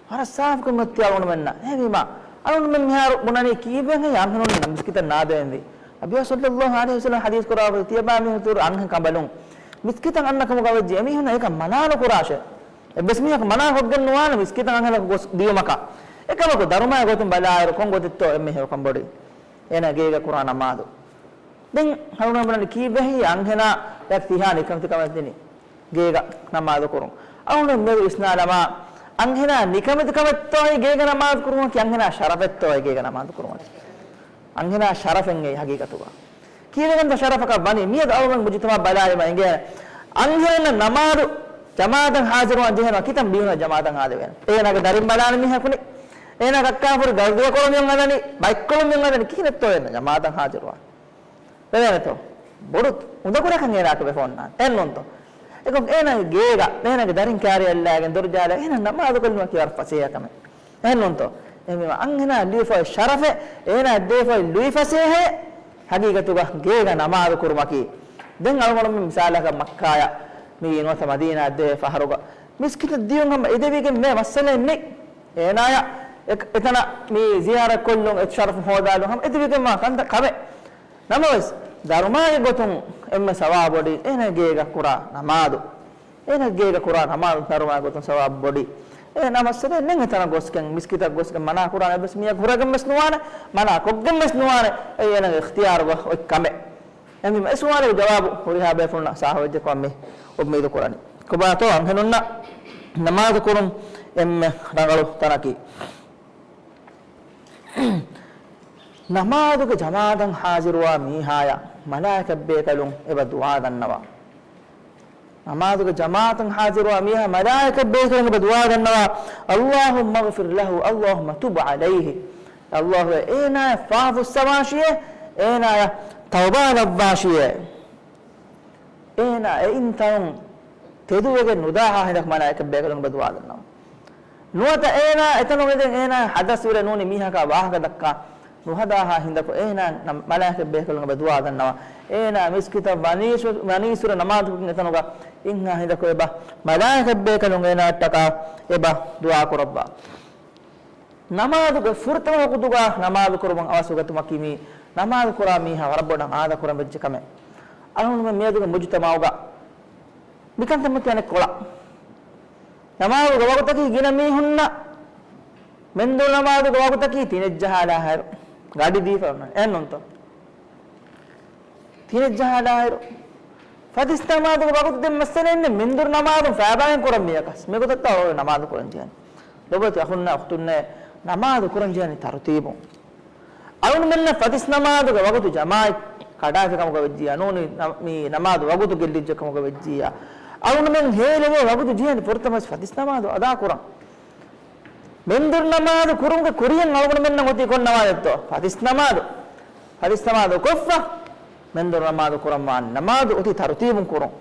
ވަރަށް ސާފުކަން އޮތީ އަޅުގަނޑުމެންނަށް. އެހެންވީމާ، އަޅުގަނޑުމެން މިހާރު ބުނަނީ ކީއްވެހޭ އަންހެނުން މިސްކިތަށް ނާދެވެންވީ؟ ނަބިއްޔާ ޞައްލައްލާހު ޢަލައިހި ވަސައްލަމް ޙަދީޘް ކުރައްވާފަ ތިޔަބައިމީހުން އިތުރު އަންހެން ކަނބަލުން މިސްކިތަށް އަންނަ ކަމުގަ ވެއްޖެ އެމީހުންނަށް އެކަން މަނާނުކުރާށޭ. އެއްވެސް މީހަކު މަނާ ކޮށްގެން ނުވާނެ މިސްކިތަށް އަންހެނަކު ގޮސް ދިޔުމަކަށް. އެކަމަކު ދަރުމައިގެ ގޮތުން ބަލާއިރު ކޮން ގޮތެއްތޯ އެންމެ ހެޔޮކަން ބޮޑީ؟ އޭނާ ގޭގަ ކުރާ ނަމާދު. ދެން އަޅުގަނޑުމެން ބުނަނީ ކީއްވެހޭ އަންހެނާ ތިހާ ނިކަމެތިކަމެއް ދިނީ ގޭގަ ނަމާދު ކުރުން. އަޅުގަނޑު މިއަދު ވިސްނާލަމާ، އަންހެނާ ނިކަމެތިކަމެއްތޯ ގޭގަ ނަމާދު ކުރުމަކީ އަންހެނާ ޝަރަފެއްތޯ ގޭގަ ނަމާދު ކުރުމަކީ؟ އަންހެނާ ޝަރަފެއް ހަގީގަތުގަ. ކީއްވެގެންތޯ ޝަރަފަކަށް ވަނީ؟ މިއަދު އަޅުގަނޑު މުޖުތަމަޢަށް ބަލާލީމަ އިނގޭނެ، އަންހެނުންނަށް ނަމާދު ޖަމާޢަތަށް ޙާޟިރުވާން ޖެހޭނު ކިތަން ބީހުނަށް ޖަމާޢަތަށް އާދެވޭނެ. އޭނާގެ ދަރިން ބަލާނެ މީހަކު ނި-، އޭނާ ކައްކާފުރި ގަދުދުވަކޮޅު މިއޮން އަދަނީ، ބައިކޮޅު މިއޮން އަދަނީ، ކިހިނެއްތޯ އޭނަ ޖަމާޢަތަށް ޙާޟިރުވާން؟ ވެވޭނެތޯ؟ ބޮޑު އުނދަގުލަކަށް އޭނާއަކަށް ވެފަ އޮންނާނެ. އެއްނޫންތޯ؟ އެކަމަކު އޭނާގެ ގޭގަ، އޭނާގެ ދަރިން ކާރިއަށްލާގެން ދޮރު ޖަހާލާ އޭނާ ނަމާދު ކޮށްލުމަކީ ވަރަށް ފަސޭހަ ކަމެއް. އެހެންނޫންތޯ؟ އެހެންވީމަ އަންހެނާ ލިބިފައި ޝަރަފެއް، އޭނާ ދޭފައި ލުއިފަސޭހައެއް، ހަގީގަތުގަ ގޭގަ ނަމާދު ކުރުމަކީ. ދެން އަޅުގަނޑުމެން މިސާލަކަށް މައްކާޔަށް މި ނުވަތަ މަދީނާއަށް ދޭ ފަހަރުގަ މިސްކިތަށް ދިޔުން ހަމަ އެދެވިގެން މޭ މައްސަލައެއް ނެތް. އޭނާޔަށް އެ-، އެތަނަށް މި ޒިޔާރަތް ކޮށްލުން އެ ޝަރަފު ހޯދާލުން ހަމަ އެދެވިގެންވާ ކަންތައް ކަމެއް. ނަމަވެސް، ދަރުމައިގެ ގޮތުން އެންމެ ސަވާބު ބޮޑީ އޭނާ ގޭގަ ކުރާ ނަމާދު. އޭނާ ގޭގަ ކުރާ ނަމާދު ދަރުމައިގެ ގޮތުން ސަވާބު ބޮޑީ. އޭނާ މައްސަލައެއް ނެތް އެތަނަށް ގޮސްގެން، މިސްކިތަށް ގޮސްގެން މަނާ ކުރާނެ އެއްވެސް މީހަކު ހުރެގެން ވެސް ނުވާނެ، މަނާ ކޮށްގެން ވެސް ނުވާނެ. އެއީ އޭނާގެ އިޚްތިޔާރުގަ އޮތް ކަމެއް. އެހެންވީމަ އެ ސުވާލުގެ ޖަވާބު ހުރިހާ ބޭފުޅުންނަށް ސާފުވެއްޖެކަމަށް މި އުއްމީދު ކުރަނީ. ކޮބާތޯ އަންހެނުންނަށް ނަމާދު ކުރުން އެންމެ ރަނގަޅު ތަނަކީ؟ ނަމާދުގެ ޖަމާޢަތަށް ޙާޟިރުވާ މީހާޔަށް މަލާއިކަތްބޭކަލުން އެބަ ދުޢާ ދަންނަވާ. ނަމާދުގެ ޖަމާޢަތަށް ޙާޟިރުވާ މީހާ މަލާއިކަތްބޭކަލުން އެބަ ދުޢާ ދަންނަވާ، اللهم اغفر له، اللهم تب عليه. ﷲ އޭނާޔަށް ފާފަ ފުއްސަވާށިއޭ، އޭނާޔަށް ތައުބާ ލައްވާށިއޭ. އޭނާ އެއިން ތަނުން ތެދުވެގެން ނުދާހާ ހިނދަކު މަލާއިކަތްބޭކަލުން އެބަ ދުޢާ ދަންނަވާ. ނުވަތަ އޭނާ އެތަނުން އެދެން އޭނާ ޙަދަސްވެރި ނޫނީ މީހަކާ ވާހަކަ ދައްކާ ނުހަދާހާ ހިނދަކު އޭނާ ނަ-، މަލާއިކަތްބޭކަލުން އެބަ ދުޢާ ދަންނަވާ. އޭނާ މިސްކިތަށް ވަނީސު-، ވަނީއިސުރެ ނަމާދުކޮށްގެން އެތަނުގަ އިންހާ ހިނދަކު އެބަ މަލާއިކަތްބޭކަލުން އޭނާއަށްޓަކާ އެބަ ދުޢާ ކުރައްވާ. ނަމާދުގެ ފުރަތަމަ ވަގުތުގަ ނަމާދު ކުރުމަށް އަވަސްވެގަތުމަކީ މީ ނަމާދު ކުރާ މީހާ ވަރަށް ބޮޑަށް އާދަކުރަން ވެއްޖެ ކަމެއް. އަޅުގަނޑުމެން މިއަދުގެ މުޖުތަމަޢުގަ މިކަންތައް މަތި އަނެއްކޮޅަށް ނަމާދުގެ ވަގުތަކީ ގިނަ މީހުންނަށް މެންދުރު ނަމާދުގެ ވަގުތަކީ ތިނެއްޖަހާލާ ހައިރު ގަޑި ދީފަ އޮންނަނީ. އެހެންނޫންތޯ؟ ތިނެއްޖަހާލާއިރު، ފަތިސް ނަމާދުގެ ވަގުތު ދެން މައްސަލައެއް ނެތް، މެންދުރު ނަމާދުން ފައިބައިން ކުރަން މީހަކަސް. މިގޮތަށްތާ އޮވެ ނަމާދު ކުރަން ޖެހެނީ. ލޮބުވެތި އަޚުންނާ އުޚްތުންނޭ، ނަމާދު ކުރަން ޖެހެނީ ތަރުތީބުން. އަޅުގަނޑުމެންނަށް ފަތިސް ނަމާދުގެ ވަގުތު ޖަމާޢަތް ކަޑާފި ކަމުގަ ވެއްޖިއްޔާ، ނޫނީ ނަ-، މި ނަމާދު ވަގުތު ގެއްލިއްޖެ ކަމުގަ ވެއްޖިއްޔާ، އަޅުގަނޑުމެން ހޭލެވޭ ވަގުތު ޖެހެނީ ފުރަތަމަ ފަތިސް ނަމާދު އަދާ ކުރަން. މެންދުރު ނަމާދު ކުރުމުގެ ކުރިޔަށް އަޅުގަނޑުމެންނަށް އޮތީ ކޮން ނަމާދެއްތޯ؟ ފަތިސް ނަމާދު. ފަތިސް ނަމާދު ކޮށްފަ، މެންދުރު ނަމާދު ކުރަން ވާނެ. ނަމާދު އޮތީ ތަރުތީބުން ކުރުން.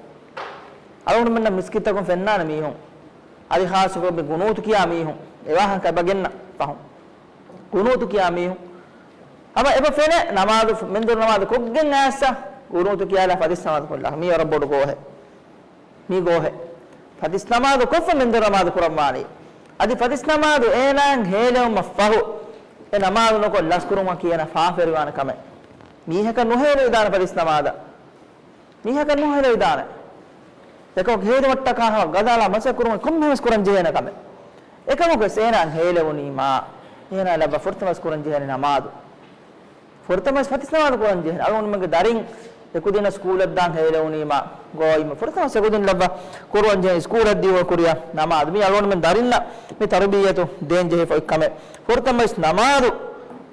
އަޅުގަނޑުމެންނަށް މިސްކިތްތަކުން ފެންނާނެ މީހުން. އަދި ޚާއްޞަކޮށް މި ގުނޫތު ކިޔާ މީހުން. އެ ވާހަކަ އެބަ ގެންނަ ފަހުން. ޤުނޫތު ކިޔާ މީހުން. ހަމަ އެބަ ފެނޭ ނަމާދު، މެންދުރު ނަމާދު ކޮށްގެން އައިސް ޤުނޫތު ކިޔާލާ ފަތިސް ނަމާދު ކޮށްލާ. މީ ވަރަށް ބޮޑު ގޯހެއް. މީ ގޯހެއް. ފަތިސް ނަމާދު ކޮށްފަ މެންދުރު ނަމާދު ކުރަން ވާނީ. އަދި ފަތިސް ނަމާދު އޭނާއަށް ހޭލެވުމަށް ފަހު، އެ ނަމާދު ނުކޮށް ލަސްކުރުމަކީ އޭނާ ފާފަވެރިވާނެ ކަމެއް. މީހަކަށް ނުހޭލެވިދާނެ ފަތިސް ނަމާދަށް. މީހަކަށް ނުހޭލެވިދާނެ. އެކަމަކު ހޭލުމަށްޓަކާ ހަމަ ގަދައަޅާ މަސަ ކުރުމަށް ކޮންމެހެން ވެސް ކުރަން ޖެހޭނެ ކަމެއް. އެކަމަކު ވެސް އޭނާއަށް ހޭލެވުނީމާ، އޭނާ ލައްވާ ފުރަތަމަ ވެސް ކުރަން ޖެހޭނެ ނަމާދު. ފުރަތަމަ ވެސް ފަތިސް ނަމާދު ކުރަން ޖެހޭނެ. އަޅުގަނޑުމެންގެ ދަރިން އެކުދިންނަށް ސްކޫލަށް ދާން ހޭލެވުނީމާ، ގޮވައިމަ ފުރަތަމަ އެކުދިން ލައްވާ ކުރުވަން ޖެހޭ ސްކޫލަށް ދިޔުމަށް ކުރިއަށް ނަމާދު. މީ އަޅުގަނޑުމެން ދަރިންނަށް މި ތަރުބިއްޔަތު ދޭން ޖެހޭ ފޮތް ކަމެއް. ފުރަތަމަ ވެސް ނަމާދު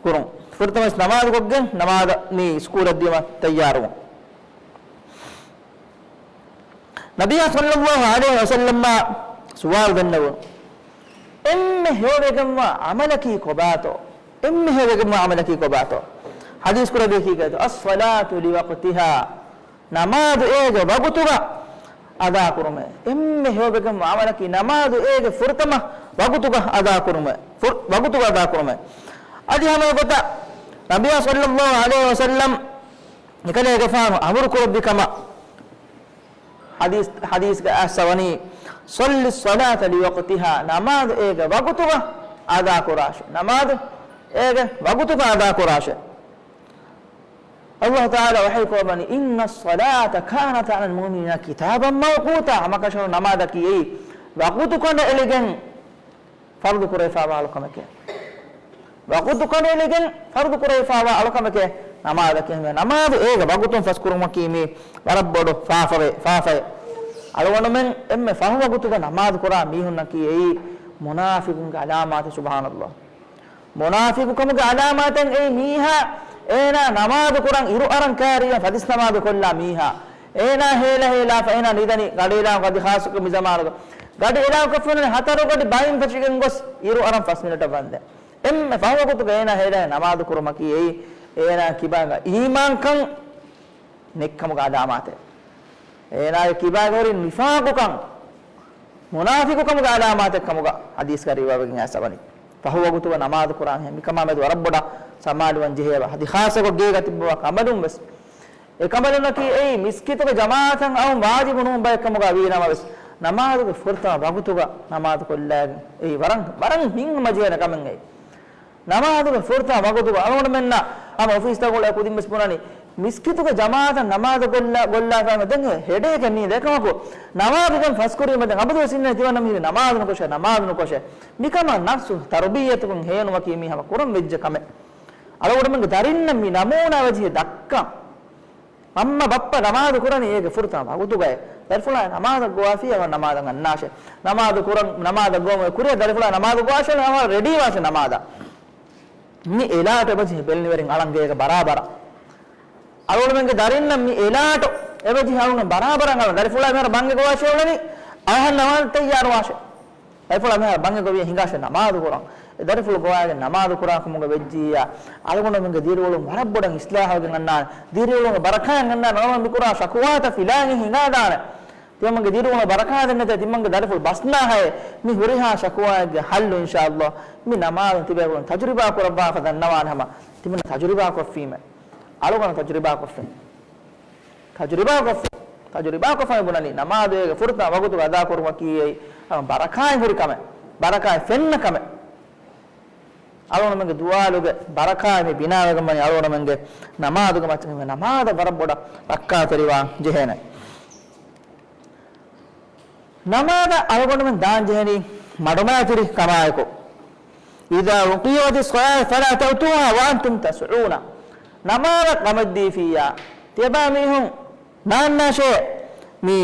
ކުރުން. ފުރަތަމަ ވެސް ނަމާދު ކޮށްގެން ނަމާދަށް މި ސްކޫލަށް ދިޔުމަށް ތައްޔާރުވުން. ނަބިއްޔާ ޞައްލައްލާހު ޢަލައިހި ވަސައްލަމްއާ ސުވާލު ދެންނެވުނު. އެންމެ ހެޔޮވެގެންވާ ޢަމަލަކީ ކޮބާތޯ؟ އެންމެ ހެޔޮވެގެންވާ ޢަމަލަކީ ކޮބާތޯ؟ ޙަދީޘް ކުރެއްވިޔަކީ ކޮބާތޯ؟ އައްޞަލާތު ލިވަޤްތިހާ. ނަމާދު އޭގެ ވަގުތުގަ އަދާކުރުމޭ. އެންމެ ހެޔޮވެގެންވާ ޢަމަލަކީ ނަމާދު އޭގެ ފުރަތަމަ ވަގުތުގަ އަދާކުރުމޭ. ފުރ-، ވަގުތުގަ އަދާކުރުމޭ. އަދި ހަމަ އެގޮތަށް ނަބިއްޔާ ޞައްލައްލާހު ޢަލައިހި ވަސައްލަމް އެކަލޭގެފާނު އަމުރު ކުރެއްވި ކަމަށް ޙަދީޘް، ޙަދީޘްގަ އައިސްފަ ވަނީ، ޞައްލި އައްޞަލާތަ ލިވަޤްތިހާ، ނަމާދު އޭގެ ވަގުތުގަ އަދާކުރާށޭ. ނަމާދު އޭގެ ވަގުތުގަ އަދާކުރާށޭ. ﷲ ތަޢާލާ ވަޙީ ކުރައްވަނީ، އިންނައްޞަލާތަ ކާނަތް ޢަލަލް މުއުމިނީނަ ކިތާބަން މައުޤޫތާ، ހަމަކަށަވަރު ނަމާދަކީ އެއީ ވަގުތު ކަނޑައެޅިގެން ފަރުޟު ކުރެވިފާވާ އަޅުކަމެކޭ. ވަގުތު ކަނޑައެޅިގެން ފަރުޟު ކުރެވިފާވާ އަޅުކަމެކޭ ނަމާދަކީ. ނަމާދު އޭގެ ވަގުތުން ފަސްކުރުމަކީ މީ ވަރަށް ބޮޑު ފާފައެއް، ފާފައެއް. އަޅުގަނޑުމެން އެންމެ ފަހު ވަގުތުގަ ނަމާދު ކުރާ މީހުންނަކީ އެއީ މުނާފިޤުންގެ ޢަލާމާތެއް، ސުބްޙާނަﷲ. މުނާފިޤުކަމުގެ ޢަލާމާތެއް އެއީ މީހާ، އޭނާ ނަމާދު ކުރަން އިރު އަރަން ކައިރިއަށް ފަތިސް ނަމާދު ކޮށްލާ މީހާ. އޭނާ ހޭލަ ހޭލާފަ އޭނާ ނިދަނީ ގަޑިއެޅާ އަދި ޚާއްޞަކޮށް މި ޒަމާނުގަ ގަޑިއެޅާކޮށްފަ ހުންނަނީ ހަތަރު ގަޑި ބައިން ފެށިގެން ގޮސް އިރު އަރަން ފަސް މިނެޓަށް ވަންދެން. އެންމެ ފަހު ވަގުތުގަ އޭނާ ހޭލާ ނަމާދު ކުރުމަކީ އެއީ އޭނާ ކިބާގަ އީމާންކަން ނެތްކަމުގެ ޢަލާމާތެއް. އޭނާގެ ކިބާގަ ހުރި ނިފާޤުކަން، މުނާފިޤުކަމުގެ ޢަލާމާތެއް ކަމުގަ ޙަދީޘްގަ ރިވާވެގެން އައިސްފަ ވަނީ. ފަހު ވަގުތުގަ ނަމާދު ކުރާ މީހެއް މިކަމާ މެދު ވަރަށް ބޮޑަށް ސަމާލުވަން ޖެހޭ ވަ. އަދި ޚާއްޞަކޮށް ގޭގަ ތިއްބަވާ ކަނބަލުން ވެސް. އެ ކަނބަލުންނަކީ އެއީ މިސްކިތުގެ ޖަމާޢަތަށް އައުން ވާޖިބު ނޫން ބައެއް ކަމުގަ ވީ ނަމަވެސް، ނަމާދުގެ ފުރަތަމަ ވަގުތުގަ ނަމާދު ކޮށްލާގެން އެއީ ވަރަށް، ވަރަށް ހިތްހަމަޖެހޭނެ ކަމެއް އެއީ. ނަމާދުގެ ފުރަތަމަ ވަގުތުގަ އަޅުގަނޑުމެންނަށް ހަމަ އޮފީސްތަކުގަ ކުދިން ވެސް ބުނަނީ، މިސްކިތުގެ ޖަމާޢަތަށް ނަމާދު ގޮއްލާ، ގޮއްލާފައި ދެން ހެޑޭކެއް ނީ ދެކަމަކު، ނަމާދު ދެން ފަސްކުރީމަ ދެން އަބަދުވެސް އިންނަނީ ތިމަންނަ މީހުން ނަމާދު ނުކޮށޭ، ނަމާދު ނުކޮށޭ. މިކަމަށް ނަފްސު ތަރުބިއްޔަތުކުން ހޭނުމަކީ މީ ހަމަ ކުރަން ވެއްޖެ ކަމެއް. އަޅުގަނޑުމެންގެ ދަރިންނަށް މި ނަމޫނާ ވެޖިހެ ދައްކަން. މަންމަ ބައްޕަ ނަމާދު ކުރަނީ އޭގެ ފުރަތަމަ ވަގުތުގައޭ. ދަރިފުޅާ ނަމާދަށް ގޮވާފިއްޔާ ނަމާދަށް އަންނާށޭ. ނަމާދު ކުރަން، ނަމާދަށް ގޮވުމުގެ ކުރިއަށް ދަރިފުޅާ ނަމާދު ގޮވާށޭ، ނަމާދު ރެޑީވާށޭ ނަމާދަށް. މި އެލާޓް އެބަޖެހި ބެލެނިވެރިން އަޅަން ގޭގަ ބަރާބަރަށް. އަޅުގަނޑުމެންގެ ދަރިންނަށް މި އެލާޓް އެބަޖެހި އަޅުގަނޑު ބަރާބަރަށް އަޅަން. ދަރިފުޅާ މިހާރު ބަންގެ ގޮވާށޭ އުޅެނީ، އަވަހަށް ނަމާދަށް ތައްޔާރުވާށޭ. ދަރިފުޅާ މިހާރު ބަންގެ ގޮވިއްޔާ ހިނގާށޭ ނަމާދު ކުރަން. އެ ދަރިފުޅު ގޮވާގެން ނަމާދު ކުރާ ކަމުގަ ވެއްޖިއްޔާ، އަޅުގަނޑުމެންގެ ދިރިއުޅުން ވަރަށް ބޮޑަށް އިސްލާހުވެގެން އަންނާނެ. ދިރިއުޅުމުގެ ބަރަކާތް އަންނާނެ. އަޅުގަނޑު މިކުރާ ޝަކުވާތައް ފިލާނގެ ހިނގާދާނެ. ތިމަންގެ ދިރިއުޅުން ބަރަކާތެއް ނެތޭ، ތިމަންގެ ދަރިފުޅު ބަސްނާހައޭ. މި ހުރިހާ ޝަކުވާއެއްގެ ހައްލު އިންޝާﷲ މި ނަމާދުން ތިބޭފުޅުން ތަޖުރިބާ ކުރައްވާފަ ދަންނަވާނެ ހަމަ. ތިމަންނަ ތަޖުރިބާ ކޮށްފީމެ. އަޅުގަނޑު ތަޖުރިބާ ކޮށްފިން. ތަޖުރިބާ ކޮށްފިން. ތަޖުރިބާ ކޮށްފަ މި ބުނަނީ، ނަމާދު އޭގެ ފުރަތަމަ ވަގުތުގަ އަދާ ކުރުމަކީ އެއީ ބަރަކާތް ހުރި ކަމެއް. ބަރަކާތް ފެންނަ ކަމެއް. އަޅުގަނޑުމެންގެ ދުވާލުގެ ބަރަކާތް މި ބިނާވެގެން ވަނީ އަޅުގަނޑުމެންގެ ނަމާދުގެ މައްޗަށް. މި ނަމާދަށް ވަރަށް ބޮޑަށް ރައްކާތެރިވާން ޖެހޭނެ. ނަމާދަށް އަޅުގަނޑުމެން ދާން ޖެހެނީ މަޑުމައިތިރި ކަމާއެކު. إذا أقيمت الصلاة فلا تأتوها وأنتم تسعون. ނަމާދަށް ކަމަށްދީފިއްޔާ، ތިޔަބައިމީހުން ނާންނާށޭ، މި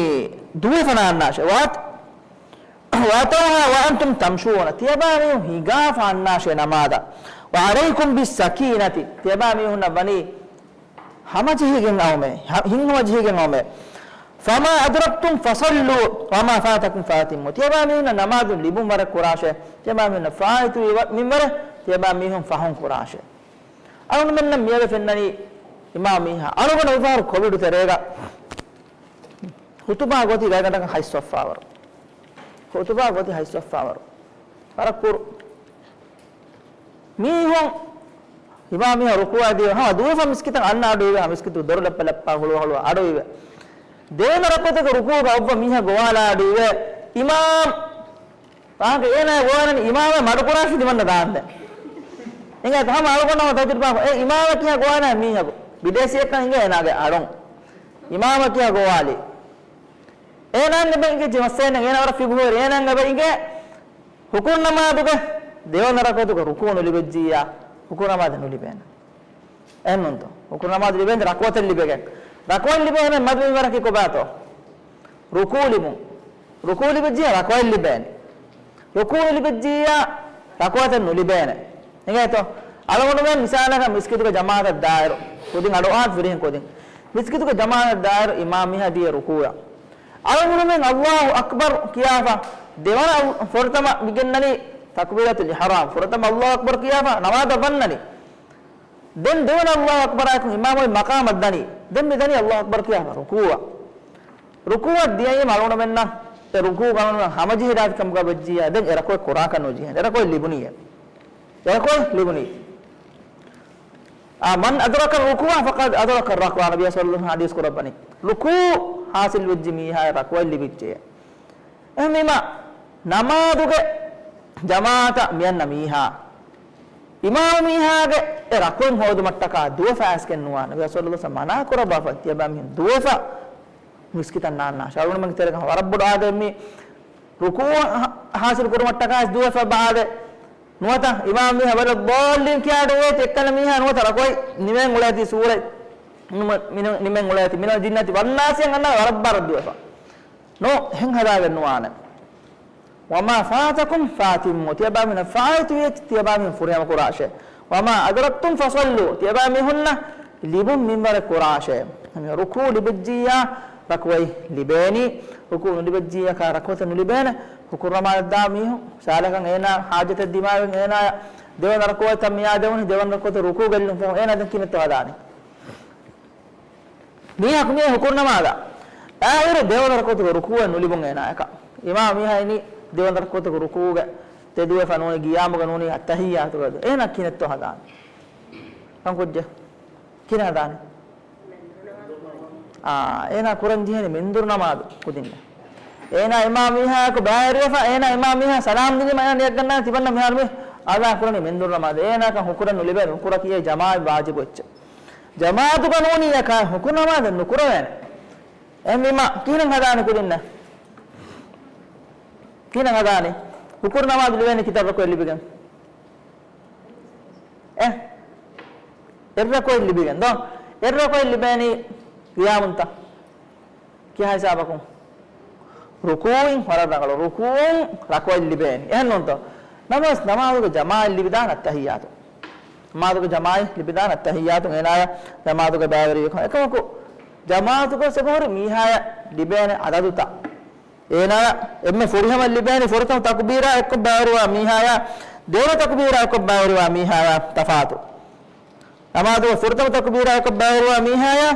ދުވެފަ ނާންނާށޭ. وأت-، وأتوها وأنتم تمشون. ތިޔަބައިމީހުން ހިނގާފަ އަންނާށޭ ނަމާދަށް. وعليكم بالسكينة. ތިޔަބައިމީހުންނަށް ވަނީ ހަމަޖެހިގެން އައުމޭ، ހަ-، ހިތްހަމަޖެހިގެން އައުމޭ. فما أدركتم فصلوا وما فاتكم فأتموا. ތިޔަބައިމީހުންނަށް ނަމާދު ލިބުން ވަރަށް ކުރާށޭ. ތިޔަބައިމީހުންނަށް ފާއިތުވި ވަ-، މިންވަރެއް ތިޔަބައިމީހުން ފަހުން ކުރާށޭ. އަޅުގަނޑުމެންނަށް މިއަދު ފެންނަނީ އިމާމް މީހާ. އަޅުގަނޑު މިފަހަރު ކޮވިޑު ތެރޭގަ ޚުތުބާ ގޮތީ ގައިގަނޑަކަށް ހަތްސޮއްފާވަރު. ޚުތުބާ ގޮތީ ހަތްސޮއްފާވަރު. ވަރަށް ކުރު. މީހުން އިމާމް މީހާ ރުކޫޢަށް ދިޔަ ހަމަ ދުވެފަ މިސްކިތަށް އަންނަ އަޑު އިވޭ، މިސްކިތު ދޮރު ލައްޕަ ލައްޕަ ހުޅުވަ ހުޅުވަ އަޑު އިވޭ. ދެވަނަ ރަކުޢަތުގެ ރުކޫޢުގަ އޮއްވަ މީހާ ގޮވާލާ އަޑު އިވޭ. އިމާމް ފާހަގަ އޭނާ ގޮވާލަނީ އިމާމެއް މަޑުކުރާށި ދިމަންނަ ދާންދެން. އިނގޭތޯ ހަމަ އަޅުގަނޑު ހަމަ ތަޖުރިބާ އެ އިމާމަށް ކިހާ ގޮވާލާ މީހަކު ބިޑޭސިއެއްކަން އިނގޭ އޭނާގެ އަޑުން. އިމާމަށް ކިހާ ގޮވާލީ. އޭނާ އެބަ އިނގޭ ޖިމައްސޭނެ އޭނާ ވަރަށް ފިގުހުވެރި އޭނާ އެބަ އިނގޭ ހުކުރު ނަމާދުގެ ދެވަނަ ރަކުޢަތުގެ ރުކޫޢު ނުލިބެއްޖިއްޔާ ހުކުރު ނަމާދެއް ނުލިބޭނެ. އެހެންނޫންތޯ؟ ހުކުރު ނަމާދު ލިބޭނެ ރަކުޢަތެއް ލިބެގެން. ރަކުޢަތް ލިބޭނެ މަދު މިންވަރަކީ ކޮބާތޯ؟ ރުކޫޢު ލިބުން. ރުކޫޢު ލިބިއްޖިއްޔާ ރަކުޢަތް ލިބޭނެ. ރުކޫޢު ލިބިއްޖިއްޔާ ރަކުޢަތެއް ނުލިބޭނެ. އެނގޭތޯ؟ އަޅުގަނޑުމެން މިސާލަކަށް މިސްކިތުގެ ޖަމާޢަތަށް ދާއިރު ކުދިން އަޑުއަހާ ފިރިހެން ކުދިން. މިސްކިތުގެ ޖަމާޢަތަށް ދާއިރު އިމާމް މީހާ ދިޔަ ރުކޫޢަށް. އަޅުގަނޑުމެން އައްލާހު އަކްބަރު ކިޔާފަ ދެވަނަ އަލް-، ފުރަތަމަ މިގެންނަނީ ތަކްބީރަތުލް އިޙްރާމް. ފުރަތަމަ އައްލާހު އަކްބަރު ކިޔާފަ ނަމާދަށް ވަންނަނީ. ދެން ދެވަނަ އައްލާހު އަކްބަރާއެކު އިމާމު އޮތް މަޤާމަށް ދަނީ. ދެން މި ދަނީ އައްލާހު އަކްބަރު ކިޔާފަ ރުކޫޢަށް. ރުކޫޢަށް ދިޔައީމަ އަޅުގަނޑުމެންނަށް އެ ރުކޫޢު އަޅުގަނޑުމެން ހަމަޖެހި ރާތިކަމުގަ ވެއްޖިއްޔާ ދެން އެ ރަކުޢަތް ކުރާކަށް ނުޖެހޭނެ. އެ ރަކުޢަތް ލިބުނީއޭ. އެ ރަކުޢަތް ލިބުނީ. އާ، މަން އަދްރަކަ ރުކޫޢަ ފަޤަދް އަދްރަކަ ރަކުޢަ، ނަބިއްޔާ ޞައްލައްލާހު ޢަލައިހި ވަސައްލަމަ ޙަދީޘް ކުރައްވަނީ. ރުކޫޢު ޙާޞިލް ވެއްޖެ މީހާޔަށް ރަކުޢަތް ލިބިއްޖެ. އެހެންވީމަ، ނަމާދުގެ ޖަމާޢަތަށް މިއަންނަ މީހާ، އިމާމު މީހާގެ އެ ރަކުޢަތް ހޯދުމަށްޓަކާ ދުވެފަ އައިސްގެން ނުވާނެ. ނަބިއްޔާ ޞައްލައްލާހު ޢަލައިހި ވަސައްލަމަ މަނާ ކުރައްވާފަ ތިޔަބައިމީހުން ދުވެފަ މިސްކިތަށް ނާންނާށޭ. އަޅުގަނޑުމެންގެ ތެރޭގަ ވަރަށް ބޮޑު އާދައެއް މީ ރުކޫޢު ހާ-، ހާސިލް ކުރުމަށްޓަކާ ދުވެފަ ބާދެ. ނުވަތަ އިމާމް މީހާ ވަލައްޟާއްލީން ކިޔާ އަޑުއެވޭތި އެއްކަލަ މީހާ ނުވަތަ ރަކުޢަތް ނިމެން އުޅޭތީ ސޫރަތް ނިމ-، މިނު-، ނިމެން އުޅޭތި މިނަލް ޖިންނަތި ވަންނާސް އަންނަ ވަރަށް ބާރަށް ދުވެފަ. ނޯ، އެހެން ހަދާގެން ނުވާނެ. ވަމާ ފާތަކުމް ފާތިމްމޫ، ތިޔަބައިމީހުން ފާއިތުވިއެއްޗެއް ތިޔަބައިމީހުން ފުރިހަމަ ކުރާށޭ. ވަމާ އަދްރަކްތުމް ފަޞައްލޫ، ތިޔަބައިމީހުންނަށް ލިބުން މިންވަރެއް ކުރާށޭ. ހަމަ ރުކޫޢު ލިބިއްޖިއްޔާ ރަކުޢަތް ލިބޭނީ، ރުކޫޢު ނުލިބިއްޖިއްޔާ ކާ ރަކުޢަތެއް ނުލިބޭނެ. ހުކުރު ނަމާދަށް ދާ މީހުން، ސާލަކަށް އޭނާ ޙާޖަތެއް ދިމާވެން އޭނާޔަށް ދެވަނަ ރަކުޢަތަށް މިއާދެވުނީ، ދެވަނަ ރަކުޢަތު ރުކޫޢު ގެއްލުން ފަހު އޭނާ ދެން ކިހިނެއްތޯ ހަދާނީ؟ މީހަކު މިއައީ ހުކުރު ނަމާދަށް. އާއިރު ދެވަނަ ރަކުޢަތުގެ ރުކޫޢެއް ނުލިބުން އޭނާޔަކަށް. އިމާމް މީހާ އިނީ ދެވަނަ ރަކުޢަތުގެ ރުކޫޢުގެ ތެދުވެފަ ނޫނީ ގިޔާމުގަ ނޫނީ އައްތަޙިއްޔާތުގަ. އޭނާ ކިހިނެއްތޯ ހަދާނީ؟ ކަންކުއްޖެއް. ކިހިނެއް ހަދާނީ؟ އާ، އޭނާ ކުރަން ޖެހޭނީ މެންދުރު ނަމާދު ކުދިންނެއް. އޭނާ އިމާމް މީހާއެކު ބައިވެރިވެފަ، އޭނާ އިމާމް މީހާ ސަލާމް ދިނީމަ އޭނާ ނިޔަތްގަންނާނެ ތިބަންނަ މިހާރު މި އަދާ ކުރަނީ މެންދުރު ނަމާދު. އޭނާކަށް ހުކުރަން ނުލިބޭ، ހުކުރަކީ އެ ޖަމާޢަތް ވާޖިބު އެއްޗެއް. ޖަމާޢަތުގަ ނޫނީ އެކާ ހުކުރު ނަމާދެއް ނުކުރެވޭނެ. އެހެންވީމަ ކިހިނެއް ހަދާނީ ކުދިންނެއް؟ ކިހިނެއް ހަދާނީ؟ ހުކުރު ނަމާދު ލިބޭނީ ކިތައް ރަކުޢަތް ލިބިގެން؟ އެ އެއް ރަކުޢަތް ލިބިގެން ދޯ؟ އެއް ރަކުޢަތް ލިބޭނީ ގިޔާމުންތަ؟ ކިހާ ހިސާބަކުން؟ ރުކޫޢުން ވަރަށް ރަނގަޅު. ރުކޫޢުން ރަކުޢަތް ލިބޭނީ. އެހެންނޫންތޯ؟ ނަމަވެސް ނަމާދުގެ ޖަމާޢަތް ލިބިދާނެ އައްތަޙިއްޔާތު. ނަމާދުގެ ޖަމާޢަތް ލިބިދާނެ އައްތަޙިއްޔާތު. އޭނާޔަށް ނަމާދުގަ ބައިވެރިވި އެކަމަކު، ޖަމާޢަތުގަ ސެބަހުރި މީހާޔަށް ލިބޭނެ އަދަދުތައް. އޭނާޔަށް އެންމެ ފުރިހަމަ ލިބޭނީ ފުރަތަމަ ތަކުބީރާ އެއްކޮށް ބައިވެރިވާ މީހާޔާ، ދެވަނަ ތަކުބީރާ އެއްކޮށް ބައިވެރިވާ މީހާޔާ ތަފާތު. ނަމާދުގެ ފުރަތަމަ ތަކުބީރާ އެއްކޮށް ބައިވެރިވާ މީހާޔާ،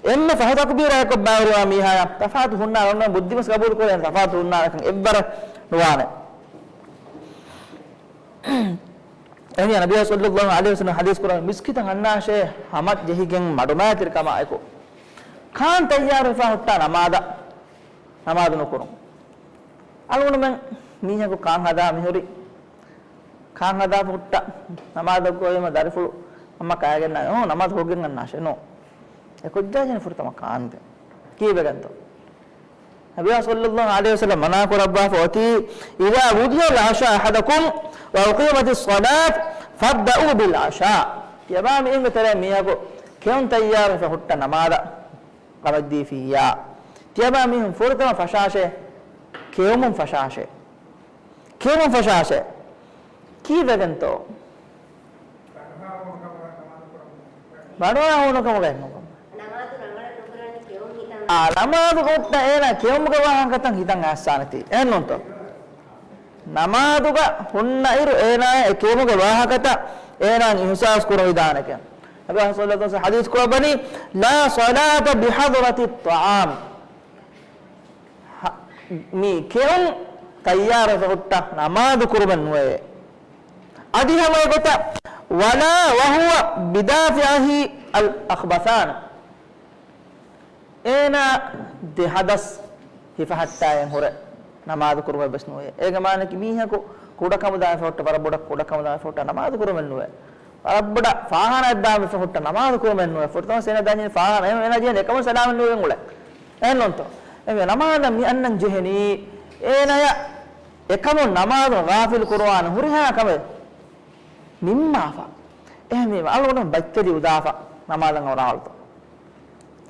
އެންމެ ފަހު ތަކުބީރާ އެއްކޮށް ބައިވެރިވާ މީހާޔާ ތަފާތު ހުންނާނެ. އޮންނަ ބުއްދިވެސް ގަބޫލު ކުރޭ ތަފާތު ހުންނާނެކަން އެއްވަރަށް ނުވާނެ. އެހެންވެ ނަބިއްޔާ ޞައްލައްލާހު ޢަލައިހި ވަސައްލަމަ ޙަދީޘް ކުރަން މިސްކިތަށް އަންނާށޭ ހަމަޖެހިގެން މަޑުމައިތިރިކަމާއެކު. ކާން ތައްޔާރުވެފަ ހުއްޓާ ނަމާދަށް، ނަމާދު ނުކުރުން. އަޅުގަނޑުމެން މީހަކު ކާން ހަދާ މިހުރި، ކާން ހަދާފަ ހުއްޓަ ނަމާދަށް ގޮވީމަ ދަރިފުޅު އަންމަ ކާގެންނާ، އޯ، ނަމާދު ހުއްޓިގެން އަންނާށޭ. ނޯ. އެ ކުއްޖާ ޖެހޭނެ ފުރަތަމަ ކާންތެއް. ކީއްވެގެންތޯ؟ ނަބިއްޔާ ޞައްލައްލާހު ޢަލައިހި ވަސައްލަމަ މަނާ ކުރައްވާފަ އޮތީ، إذا وضع العشاء أحدكم وأقيمت الصلاة فابدأوا بالعشاء. ތިޔަބައިމީހުންގެ ތެރޭ މީހަކު ކެއުން ތައްޔާރުވެފަ ހުއްޓަ ނަމާދަށް ކަމެއްދީފިއްޔާ، ތިޔަބައިމީހުން ފުރަތަމަ ފަށާށޭ، ކެއުމުން ފަށާށޭ. ކެއުމުން ފަށާށޭ. ކީއްވެގެންތޯ؟ ވަޑުވާ ހޫނުކަމުގައި ނޫން. އާ، ނަމާދު ހުއްޓަ އޭނާ ކެއުމުގެ ވާހަކަތައް ހިތަށް އައިސާނެތީ. އެހެންނޫންތޯ؟ ނަމާދުގަ ހުންނައިރު އޭނާޔަށް އެ ކެއުމުގެ ވާހަކަތައް އޭނާ އިހުސާސް ކުރެވިދާނެކަން. ނަބީ ޞައްލައްލާހު ޢަލައިހި ވަސައްލަމަ ޙަދީޘް ކުރައްވަނީ، لا صلاة بحضرة الطعام. މި ކެއުން ތައްޔާރުވެފަ ހުއްޓަ ނަމާދު ކުރުމެއް ނުވެވޭ. އަދި ހަމަ އެގޮތަށް، ވަލާ ވަހުވަ ބިދާފިއަހި އަލް އަޚްބަޘާނު. އޭނާ ދެ ހަދަސް ހިފަހައްޓާއެއް ހުރެ ނަމާދު ކުރުމެއް ވެސް ނުވޭ. އޭގެ މާނައަކީ މީހަކު ކުޑަކަމުދާ ވެފަ ހުއްޓަ، ވަރަށް ބޮޑަށް ކުޑަކަމުދާ ވެފަ ހުއްޓަ ނަމާދު ކުރުމެއް ނުވޭ. ވަރަށް ބޮޑަށް ފާޚާނާއެއް ދާން ވެފަ ހުއްޓަ ނަމާދު ކުރުމެއް ނުވޭ. ފުރަތަމަ އޭނާ ދާން ޖެހޭ ފާޚާނާ. އޭނާ ޖެހޭ އެކަމުން ސަލާމަތް ނުވެގެން އުޅެން. އެހެންނޫންތޯ؟ އެހެންވެ ނަމާދަށް މި އަންނަން ޖެހެނީ އޭނާޔަށް އެކަމުން ނަމާދު ޣާފިލު ކުރުވާން ހުރިހާ ކަމެއް ނިންމާފަ. އެހެންވީމަ އަޅުގަނޑު ބައްތެލި އުދާފަ ނަމާދަށް އަރާޅުތޯ؟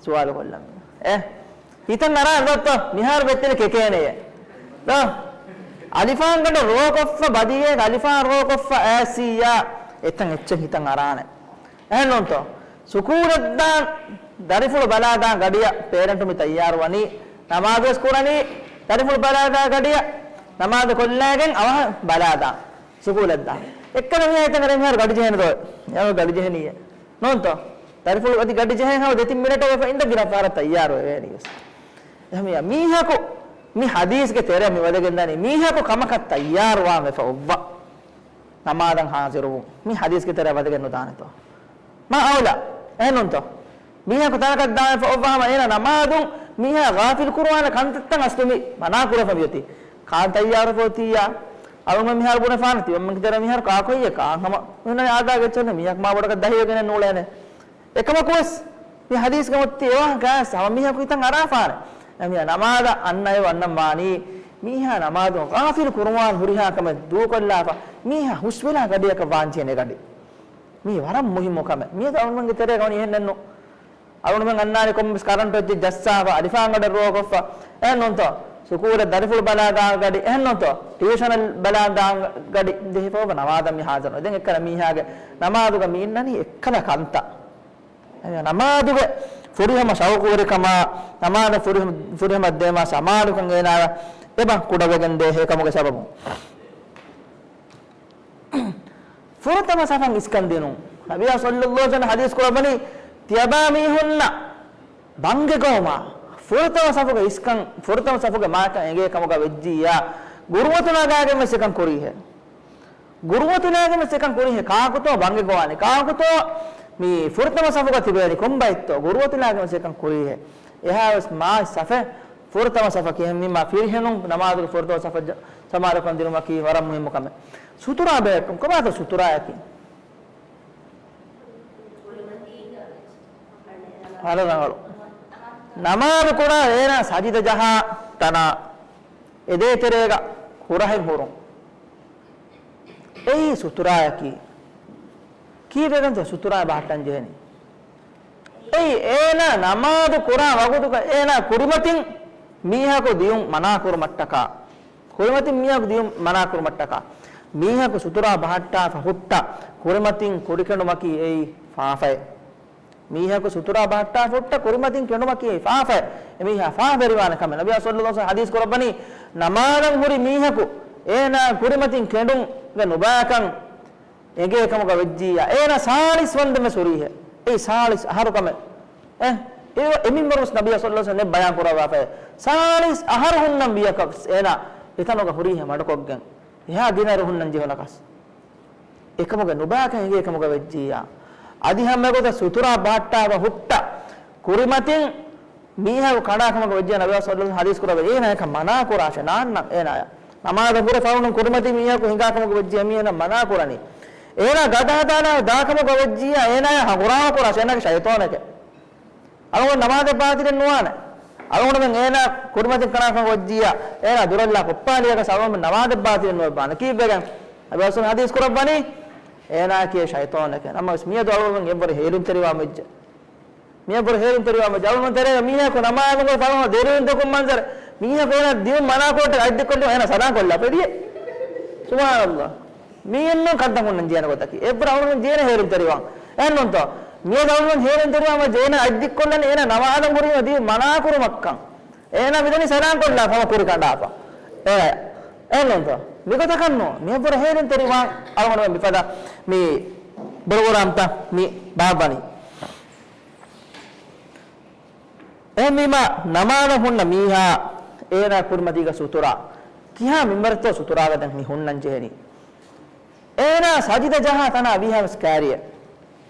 ސުވާލު ކޮށްލަން. އެ ހިތަށް އަރާނެ ދޯ؟ މިހާރު ބައްތެލި ކެކޭނެޔޭ. ދޯ؟ އަލިފާންގަނޑަށް ރޯކޮށްފަ ބަދިޔޭގަ އަލިފާން ރޯކޮށްފަ އައިސިއްޔާ އެތަން އެއްޗެއް ހިތަށް އަރާނެ. އެހެންނޫންތޯ؟ ސުކޫލަށްދާން ދަރިފުޅު ބަލާދާން ގަޑިއަށް ޕޭރެންޓު މި ތައްޔާރުވަނީ. ނަމާދުވެސް ކުރަނީ. ދަރިފުޅު ބަލާދާ ގަޑިއަށް ނަމާދު ކޮށްލައިގެން އަވަހަށް ބަލާދާން. ސުކޫލަށްދާން. އެއްކަލަ މިހާ އެތަން އަރަން މިހާރު ގަޑި ޖެހޭނެ ދޯ؟ އެ ގަޑި ޖެހެނީ. ނޫންތޯ؟ ދަރިފުޅު އަދި ގަޑި ޖެހޭ ހަމަ ދެތިން މިނެޓަށް ވެފަ އިންދަ ގިނަ ފަހަރަށް ތައްޔާރު ވެވޭނީ ވެސް. އެހެންވެ މީހަކު މި ޙަދީޘްގެ ތެރެއަށް މި ވަދެގެން ދާނީ މީހަކު ކަމަކަށް ތައްޔާރުވާން ވެފަ އޮއްވަ ނަމާދަށް ޙާޟިރުވުން. މި ޙަދީޘްގެ ތެރެއަށް ވަދެގެން ނުދާނެތޯ؟ މާ އައުލާ. އެހެންނޫންތޯ؟ މީހަކު ތަނަކަށް ދާން ވެފަ އޮއްވާ ހަމަ އޭނާ ނަމާދުން މީހާ ޣާފިލް ކުރުވާނެ ކަންތައްތައް އަސްލު މި މަނާ ކުރެފަ މިއޮތީ. ކާން ތައްޔާރުވެފަ އޮތިއްޔާ. އަޅުގަނޑު މިހާރު ބުނެފާނެ ތިމަންމެންގެ ތެރޭ މިހާރު ކާކު އެއްޔެ ކާން ހަމަ ހުންނަނީ އާދާގެ އެއްޗެއް ނޫން. މީހަކު މާ ބޮޑަކަށް ދަހިވެގެނެއް ނޫޅޭނެ. އެކަމަކުވެސް މި ޙަދީޘްގަ މުއްތި އެވާހަކަ ހަމަ މީހަކު ހިތަށް އަރާފާނެ. އެ މީހާ ނަމާދަށް އަންނަ އައިސް އަންނަން ވާނީ މީހާ ނަމާދުން ޣާފިލް ކުރުވާން ހުރިހާ ކަމެއް ދޫކޮށްލާފަ މީހާ ހުސްވެލާ ގަޑިއަކަށް ވާންޖެހޭނެ ގަޑި. މީ ވަރަށް މުހިއްމު ކަމެއް. މިއަދު އަޅުގަނޑުގެ ތެރޭގަ ވަނީ އެހެންނެއްނު. އަޅުގަނޑުމެން އަންނާނެ ކޮންމެސް ކަރަންޓު އެއްޗެއް ޖައްސާފަ، އަލިފާންގަޑަށް ރޯކޮށްފަ، އެހެންނޫންތޯ؟ ސުކޫލަށް ދަރިފުޅު ބަލާދާ ގަޑި، އެހެންނޫންތޯ؟ ޓިއުޝަނަށް ބަލާދާ ގަޑި ޖެހިފަ އޮވެ ނަމާދަށް މި ޙާޟިރު. ދެން އެއްކަލަ މީހާގެ ނަމާދުގަ މި އިންނަނީ އެއްކަލަ ކަންތައް. އެ ނަމާދުގެ ފުރިހަމަ ޝައުޤުވެރިކަމާ، ނަމާދަށް ފުރިހަމަ، ފުރިހަމަ ދޭމާ ސަމާލުކަން އޭނާއަށް އެބަ ކުޑަވެގެން ދޭ ހޭކަމުގެ ސަބަބުން. ފުރަތަމަ ސަފަށް އިސްކަން ދިނުން. ނަބިއްޔާ ޞައްލައްލާހު ޢަލައިހި ވަސައްލަމަ ޙަދީޘް ކުރައްވަނީ، ތިޔަބާ މީހުންނަށް ބަންގެ ގައުމާ ފުރަތަމަ ސަފުގެ އިސްކަން، ފުރަތަމަ ސަފުގެ މާތަން އެނގޭ ކަމުގަ ވެއްޖިއްޔާ، ގުރުއަތު ނަގާގެން ވެސް އެކަން ކުރީހޭ. ގުރުއަތު ނަގާގެން ވެސް އެކަން ކުރީހޭ. ކާކުތޯ ބަންގެ ގޮވާނީ؟ ކާކުތޯ މި ފުރަތަމަ ސަފުގަ ތިބޭނީ؟ ކޮންބައެއްތޯ؟ ގުރުއަތު ނަގާގެން ވެސް އެކަން ކުރީހޭ. އެހާވެސް މާތް ސަފެއް ފުރަތަމަ ސަފަކީ އެހެންވީމާ ފިރިހެނުން ނަމާދުގެ ފުރަތަމަ ސަފަށް ޖަ-، ސަމާލުކަން ދިނުމަކީ ވަރަށް މުހިއްމު ކަމެއް. ސުތުރާ ބެހެއްޓުން. ކޮބާތޯ ސުތުރާއަކީ؟ ވަރަށް ރަނގަޅު. ނަމާދު ކުރާ އޭނާ ސަޖިދަ ޖަހާ ތަނާ އެދޭތެރޭގަ ކުރަހެއް ހުރުން. އެއީ ސުތުރާއަކީ. ކީއްވެގެންތޯ ސުތުރާ ބަހައްޓަން ޖެހެނީ؟ އެއީ އޭނާ ނަމާދު ކުރާ ވަގުތުގަ އޭނާ ކުރިމަތިން މީހަކު ދިޔުން މަނާ ކުރުމަށްޓަކާ، ކުރިމަތިން މީހަކު ދިޔުން މަނާ ކުރުމަށްޓަކާ، މީހަކު ސުތުރާ ބަހައްޓާފަ ހުއްޓަ ކުރިމަތިން ކުރިކެނޑުމަކީ އެއީ ފާފައެއް. މީހަކު ސުތުރާ ބަހައްޓާފަ ހުއްޓަ ކުރިމަތިން ކެނޑުމަކީ އެއީ ފާފައެއް. އެމީހާ ފާފަވެރިވާނެ ކަމެއް. ނަބިއްޔާ ޞައްލައްލާހު ޢަލައިހި ވަސައްލަމަ ޙަދީޘް ކުރައްވަނީ، ނަމާދަށް ހުރި މީހަކު އޭނާ ކުރިމަތިން ކެނޑުމުގެ ނުބައިކަން އެނގޭ ކަމުގަ ވެއްޖިއްޔާ، އޭނާ ސާޅީސް ވަންދެން ވެސް ހުރީހޭ. އެއީ ސާޅީސް އަހަރު ކަމެއް. އެ، އެ، އެ މިންވަރު ވެސް ނަބިއްޔާ ޞައްލައްލާހު ޢަލައިހި ވަސައްލަމަ ނެއް ބަޔާން ކުރައްވާފައޭ. ސާޅީސް އަހަރު ހުންނަން ވިޔަކަސް އޭނާ އެތަނުގަ ހުރީހޭ މަޑުކޮށްގެން. އެހާ ދިނައިރު ހުންނަން ޖެހުނަކަސް. އެކަމުގެ ނުބައިކަން އެނގޭ ކަމުގަ ވެއްޖިއްޔާ، އަދި ހަމަ އެގޮތަށް ސުތުރާ ބަހައްޓާފަ ހުއްޓަ ކުރިމަތިން މީހަކު ކަނޑާ ކަމަކަށް ވެއްޖެ، ނަބިއްޔާ ޞައްލައްލާހު ޢަލައިހި ވަސައްލަމަ ޙަދީޘް ކުރައްވަ އޭނާ އެކަން މަނާ ކުރާށޭ، ނާންނަން އޭނާޔަށް. ނަމާދަށް ހުރެ ފަހުން ކުރިމަތިން މީހަކު ހިނގާ ކަމަކަށް ވެއްޖެ، މީހެއް މަނާ ކުރަނީ. އޭނާ ގަދަ ހަދާލާ ދާ ކަމަކަށް ވެއްޖިއްޔާ، އޭނާޔާ ހަނގުރާމަ ކުރާށޭ، އޭނާގެ ޝައިޠާނެކޭ. އަޅުގަނޑު ނަމާދެއް ބާޠިލެއް ނުވާނެ. އަޅުގަނޑުމެން އޭނާ ކުރިމަތިން ކަނޑާ ކަމަކަށް ވެއްޖިއްޔާ، އޭނާ ދުރަށްލާ ކޮށްޕާލިޔަކަސް އަޅުގަނޑުމެން ނަމާދެއް ބާޠިލެއް ނުވެއްވާނެ. ކީއްވެގެން؟ ނަބިއްޔާ ޙަދީޘް ކުރައްވަނީ، އޭނާއަކީ ޝައިޠާނެކޭ. ނަމަވެސް މިއަދު އަޅުގަނޑުމެން އެއްވަރު ހޭލުންތެރިވާން ވެއްޖެ. މިއަށްވުރެ ހޭލުންތެރިވާމަ ޖައުނުން ތެރޭގަ މީހަކު ނަމާދުގަ ފަޅުން ދެރިން ދެކުން މަންޒަރެއް. މީހަކު އޭނާ ދިޔުން މަނާކޮށްޓެ އަތްދިއްކޮށްލި އޭނާ ސަލާން ކޮށްލާފަ ދިޔަ. ސުބްޙާނައްލާހް. މީހުންނުން ކަންތައް ހުންނަން ޖޭނަ ގޮތަކީ. އެއްވަރަށް އަޅުގަނޑު ޖޭނަ ހޭލުންތެރިވާން. އެހެންނޫންތޯ؟ މިއަދު އަޅުގަނޑު ހޭލުންތެރިވާމަ ޖޭނަ އަތްދިއްކޮށްލަނީ އޭނާ ނަމާދަށް ހުރީމަ ދިޔުން މަނާކުރުމަށްކަން. އޭނާ މިދަނީ ސަލާން ކޮށްލާފަ ހަމަ ކުރި ކަނޑާފަ. އޭ، އެހެންނޫންތޯ؟ މިގޮތަކަށްނު. މިއަށްވުރެ ހޭލުންތެރިވާން އަޅުގަނޑުމެން މިފަދަ މި ބޮޑުކުރާމަތައް މި ބާއްވަނީ. އެހެންވީމާ، ނަމާދަށް ހުންނަ މީހާ އޭނާ ކުރިމަތީގަ ސުތުރާ. ކިހާ މިންވަރެއްތޯ ސުތުރާގަ ދެން މި ހުންނަން ޖެހެނީ؟ އޭނާ ސަޖިދަ ޖަހާ ތަނާ ވީހާވެސް ކާރިއެއް.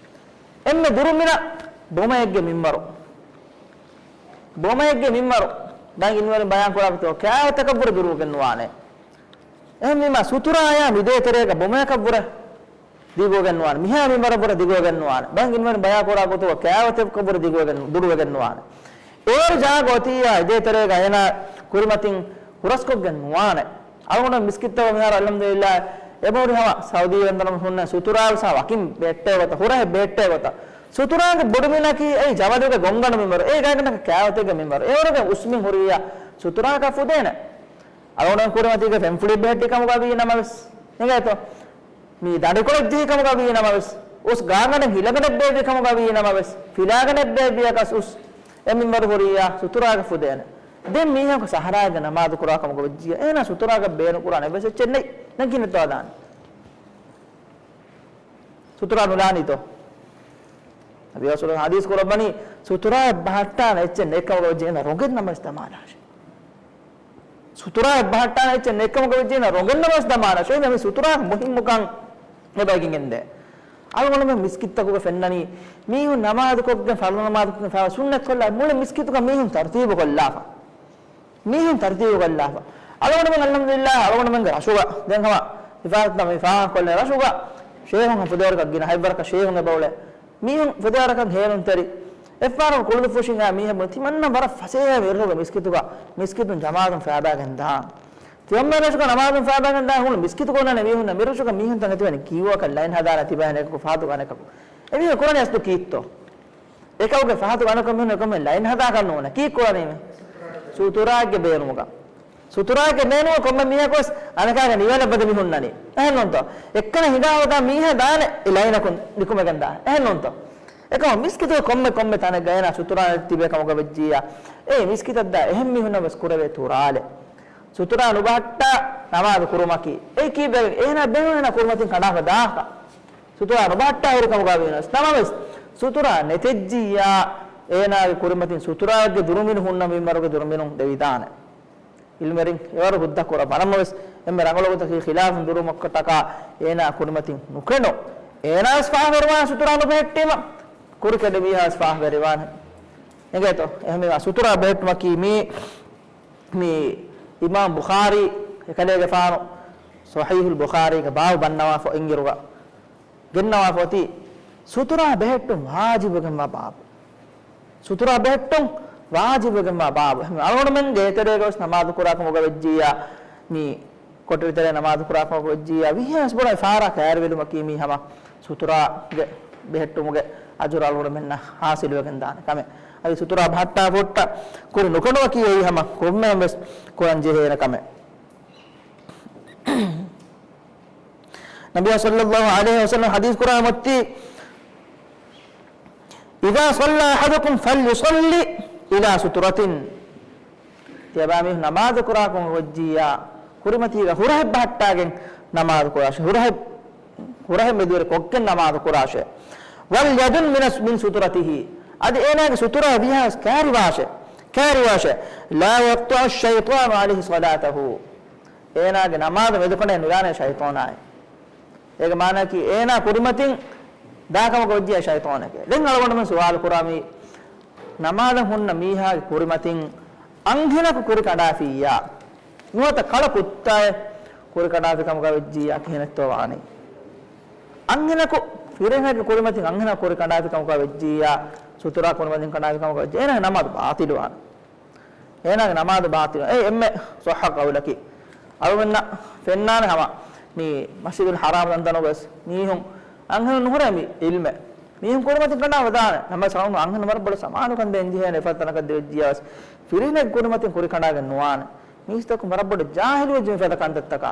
އެންމެ ދުރުން މިނަ ބޮމައެއްގެ މިންވަރު. ބޮމައެއްގެ މިންވަރު. ދަން އިންވަރިން ބަޔާން ކުރާ ގޮތަށް ކާވަތަކަށްވުރެ ދުރުވެގެން ނުވާނެ. އެހެންވީމާ ސުތުރާޔާ މިދޭތެރޭގަ ބޮމަޔަކަށްވުރެ ދިގުވެގެން ނުވާނެ. މިހާ މިންވަރަށްވުރެ ދިގުވެގެން ނުވާނެ. ދަން އިންވަރިން ބަޔާން ކުރާ ގޮތުގަ ކާވަތަކަށްވުރެ ދިގުވެގެން، ދުރުވެގެން ނުވާނެ. އޭރު ޖާގަ އޮތިއްޔާ އެދޭތެރޭގަ އޭނާ ކުރިމަތިން ހުރަސްކޮށްގެން ނުވާނެ. އަޅުގަނޑު މިސްކިތްތަކުގަ މިހާރު އަލްޙަމްދުލިއްލާހް އެބަހުރި ހަމަ ސައުދީ ވަންދަނަމަ ހުންނަ ސުތުރާވެސް ވަކިން ބެހެއްޓޭ ގޮތަށް، ހުރަހެއް ބެހެއްޓޭ ގޮތަށް. ސުތުރާގެ ބޮޑުމިނަކީ އެއީ ޖަމަލުގެ ގޮނގަނޑު މިންވަރު. އެއީ ގާތްގަނޑަކަށް ކާވަތެއްގެ މިންވަރު. އެވަރުގެ އުސްމިން ހުރިއްޔާ ސުތުރާއަކާ ފުދޭނެ. އަޅުގަނޑު ކުރިމަތީގަ ފެންފުޅި ބެހެއްޓި ކަމުގަ ވީ ނަމަވެސް. އެނގޭތޯ؟ މި ދަނޑިކޮޅެއް ޖެހި ކަމުގަ ވީ ނަމަވެސް. އުސް ގާތްގަނޑެއް ހިލަގަނޑެއް ބޭއްވި ކަމުގަ ވީ ނަމަވެސް. ފިލާގަނޑެއް ބޭއްވިޔަކަސް އުސް އެ މިންވަރު ހުރިއްޔާ ސުތުރާގަ ފުދޭނެ. ދެން މީހަކު ސަހަރާގެ ނަމާދު ކުރާ ކަމުގަ ވެއްޖިއްޔާ އޭނާ ސުތުރާގަ ބޭނުން ކުރާނެ އެއްވެސް އެއްޗެއް ނެތް. ދެން ކިހިނެއްތޯ ދާނީ؟ ސުތުރާ ނުލާނީތޯ؟ ނަބީ ރަސޫލު ޙަދީޘް ކުރައްވަނީ ސުތުރާ ބަހައްޓާނެ އެއްޗެއް ނެތް ކަމުގަ ވެއްޖެ އޭނާ ރޮނގެއް ނަމަވެސް ދަމާލާށޭ. ސުތުރާ ބަހައްޓާނެ އެއްޗެއް ނެތް ކަމުގަ ވެއްޖެ އޭނާ ރޮނގެއް ނަމަވެސް ދަމާލާށޭ. އެހެންވީމާ މި ސުތުރާ މުހިއްމުކަން އެބައިގެން ގެންދޭ. އަޅުގަނޑުމެން މިސްކިތްތަކުގަ ފެންނަނީ މީހުން ނަމާދުކޮށްގެން ފަރުޟު ނަމާދުކޮށްގެން ފަހު ސުންނަތްކޮށްލާ މުޅި މިސްކިތުގަ މީހުން ތަރުތީބުކޮށްލާފަ. މީހުން ތަރުތީބުކޮށްލާފަ. އަޅުގަނޑުމެން އަލްޙަމްދުލިއްލާހް އަޅުގަނޑުމެންގެ ރަށުގަ ދެން ހަމަ ހިފާޒަތު މި ފާހަގަކޮށްލި ރަށުގަ ޝޭހުން ފުދޭވަރަކަށް ގިނަ ހަތްވަރަކަށް ޝޭހުން އެބައުޅޭ. މީހުން ފުދޭވަރަކަށް ހޭލުންތެރި. އެއްފަހަރަކު ކުޅުދުއްފުށިން އާ މީހެއް ބުނި ތިމަންނަ ވަރަށް ފަސޭހަ އިރުގަ މިސްކިތުގަ މިސްކިތުން ޖަމާޢަތުން ފައިބާގެން ދާން. ތިމަންނަ ރަށުގަ ނަމާދުން ފައިބާގެން ދާން ހުޅު މިސްކިތު ކޮންނާނެ މީހުންނަށް މިރަށުގަ މީހުންތައް އެތިވަނީ ކިއުއަކަށް ލައިން ހަދާނެ ތިބާ އަނެކަކު ފަހަތުގަ އަނެކަކު. އެމީހުން ކުރަނީ އަސްލު ކީއްތޯ؟ އެކަކުގެ ފަހަތުގަ އަނެކަކު މީހުން އެކަމެއް ލައިން ހަދާކަށް ނޫނޭ. ކީއްކުރަނީމެ؟ ސުތުރާއެއްގެ ބޭނުމުގަ. ސުތުރާއެއްގެ ބޭނުމަށް ކޮންމެ މީހަކުވެސް އަނެކާގެ ނިވާލަށް ބަދެ މި ހުންނަނީ. އެހެންނޫންތޯ؟ އެއްކަނަ ހިނގާ ހޯދާ މީހާ ދާނެ އެ ލައިނަކުން ނިކުމެގެން ދާ. އެހެންނޫންތޯ؟ އެކަމަ މިސްކިތުގެ ކޮންމެ ކޮންމެ ތަނެއްގަ އޭނާ ސުތުރާ ތިބޭ ކަމުގަ ވެއްޖިއްޔާ އެ މިސްކިތަށް ދާ އެހެން މީހުންނަށް ވެސް ކުރެވޭ ތުރާލެއް. ސުތުރާ ނުބަހައްޓާ ނަމާދު ކުރުމަކީ. އެއީ ކީއްވެގެން؟ އޭނާ ބޭނުން އޭނާ ކުރިމަތިން ކަނޑާފަ ދާކަށް. ސުތުރާ ނުބަހައްޓާ ހުރި ކަމުގަ ވީނަސް. ނަމަވެސް، ސުތުރާ ނެތެއްޖިއްޔާ، އޭނާގެ ކުރިމަތިން ސުތުރާއެއްގެ ދުރުމިން ހުންނަ މިންވަރުގެ ދުރުމިނުން ދެވިދާނެ. އިލްމުވެރިން އެވަރު ހުއްދަ ކުރައްވާ. ނަމަވެސް، އެންމެ ރަނގަޅު ގޮތަކީ ޚިލާފުން ދުރުމަށްޓަކާ އޭނާ ކުރިމަތިން ނުކެނޑުން. އޭނާ ވެސް ފާހަގަވެރިވާނެ ސުތުރާ ނުބެހެއްޓީމަ. ކުރިކެނޑި މީހާ ވެސް ފާހަގަވެރިވާނެ. އެނގޭތޯ؟ އެހެންވީމާ ސުތުރާ ބެހެއްޓުމަކީ މީ، މީ އިމާމް ބުޚާރީ އެކަލޭގެފާނު ޞަޙީޙުލް ބުޚާރީގެ ބާބު ބަންނަވާފަ އިންއިރުގަ. ގެންނަވާފަ އޮތީ ސުތުރާ ބެހެއްޓުން ވާޖިބުވެގެންވާ ބާބު. ސުތުރާ ބެހެއްޓުން ވާޖިބުވެގެންވާ ބާބު. އެހެން އަޅުގަނޑުމެން ގޭތެރޭގަ ވެސް ނަމާދު ކުރާ ކަމުގަ ވެއްޖިއްޔާ، މި ކޮޓަރިތެރޭ ނަމާދު ކުރާ ކަމުގަ ވެއްޖިއްޔާ، ވިހާސް ބޮޑަށް ފާރާ ކައިރިވެލުމަކީ މީ ހަމަ ސުތުރާގެ ބެހެއްޓުމުގެ އަޖުރު އަޅުގަނޑުމެންނަށް ހާސިލުވެގެން ދާނެ ކަމެއް. އަދި ސުތުރާ ބަހައްޓާފަ ހުއްޓަ ކުރި ނުކުނުމަކީ އެއީ ހަމަ ކޮންމެހެން ވެސް ކުރަން ޖެހޭނެ ކަމެއް. ނަބިއްޔާ ޞައްލައްލާހު ޢަލައިހި ވަސައްލަމަ ޙަދީޘް ކުރާ މަތީ، إذا صلى أحدكم فليصل إلى سترة. ތިޔަބައިމީހުން ނަމާދު ކުރާކަމަށް ވެއްޖިއްޔާ، ކުރިމަތީގަ ހުރަހެއް ބަހައްޓާގެން ނަމާދު ކުރާށޭ. ހުރަހެއް، ހުރަހެއް މެދުވެރި ކޮށްގެން ނަމާދު ކުރާށޭ. وليدن من، من سترته. އަދި އޭނާގެ ސުތުރާ ވިހާސް ކައިރިވާށޭ. ކައިރިވާށޭ. لا يقطع الشيطان عليه صلاته. އޭނާގެ ނަމާދު މެދުކަނޑައެއް ނުލާނެ ޝައިޠާނާއި. އޭގެ މާނައަކީ އޭނާ ކުރިމަތިން ދާކަމަކަށް ވެއްޖިއްޔާ ޝައިޠާނެކޭ. ދެން އަޅުގަނޑުމެން ސުވާލު ކުރާ މީ ނަމާދަށް ހުންނަ މީހާގެ ކުރިމަތިން އަންހެނަކު ކުރި ކަނޑާފިއްޔާ ނުވަތަ ކަޅަ ކުއްތާއެއް ކުރި ކަނޑާފި ކަމުގަ ވެއްޖިއްޔާ ކިހިނެއްތޯ ވާނީ؟ އަންހެނަކު ފިރިހެނެއްގެ ކުރިމަތިން އަންހެނަކު ކުރި ކަނޑާފި ކަމުގަ ވެއްޖިއްޔާ، ސުތުރާ ކުރިމަތިން ކަނޑާފި ކަމުގަ ވެއްޖިއްޔާ، އޭނާގެ ނަމާދު ބާޠިލުވާނެ. އޭނާގެ ނަމާދު ބާޠިލު. އެއީ އެންމެ ޞައްޙަ ޤައުލަކީ. އަޅުގަނޑަށް ފެންނާނެ ހަމަ މި މަސްޖިދުލް ޙަރާމް ތަންތަނުގަވެސް މީހުން އަންހެނުން ނުހުރޭ މި ޢިލްމެއް. މީހުން ކުރިމަތިން ކަނޑާ ވަދާނެ. ނަމަވެސް އަޅުގަނޑު އަންހެނުން ވަރަށް ބޮޑަށް ސަމާލުކަން ދޭން ޖެހޭނެ އެފަދަ ތަނަކަށް ދިވެއްޖިއްޔާވެސް ފިރިހެނެއްގެ ކުރިމަތިން ކުރި ކަނޑާގެން ނުވާނެ. މީސްތަކުން ވަރަށް ބޮޑަށް ޖާހިލުވެއްޖެ މިފަދަ ކަންތައްތަކާ.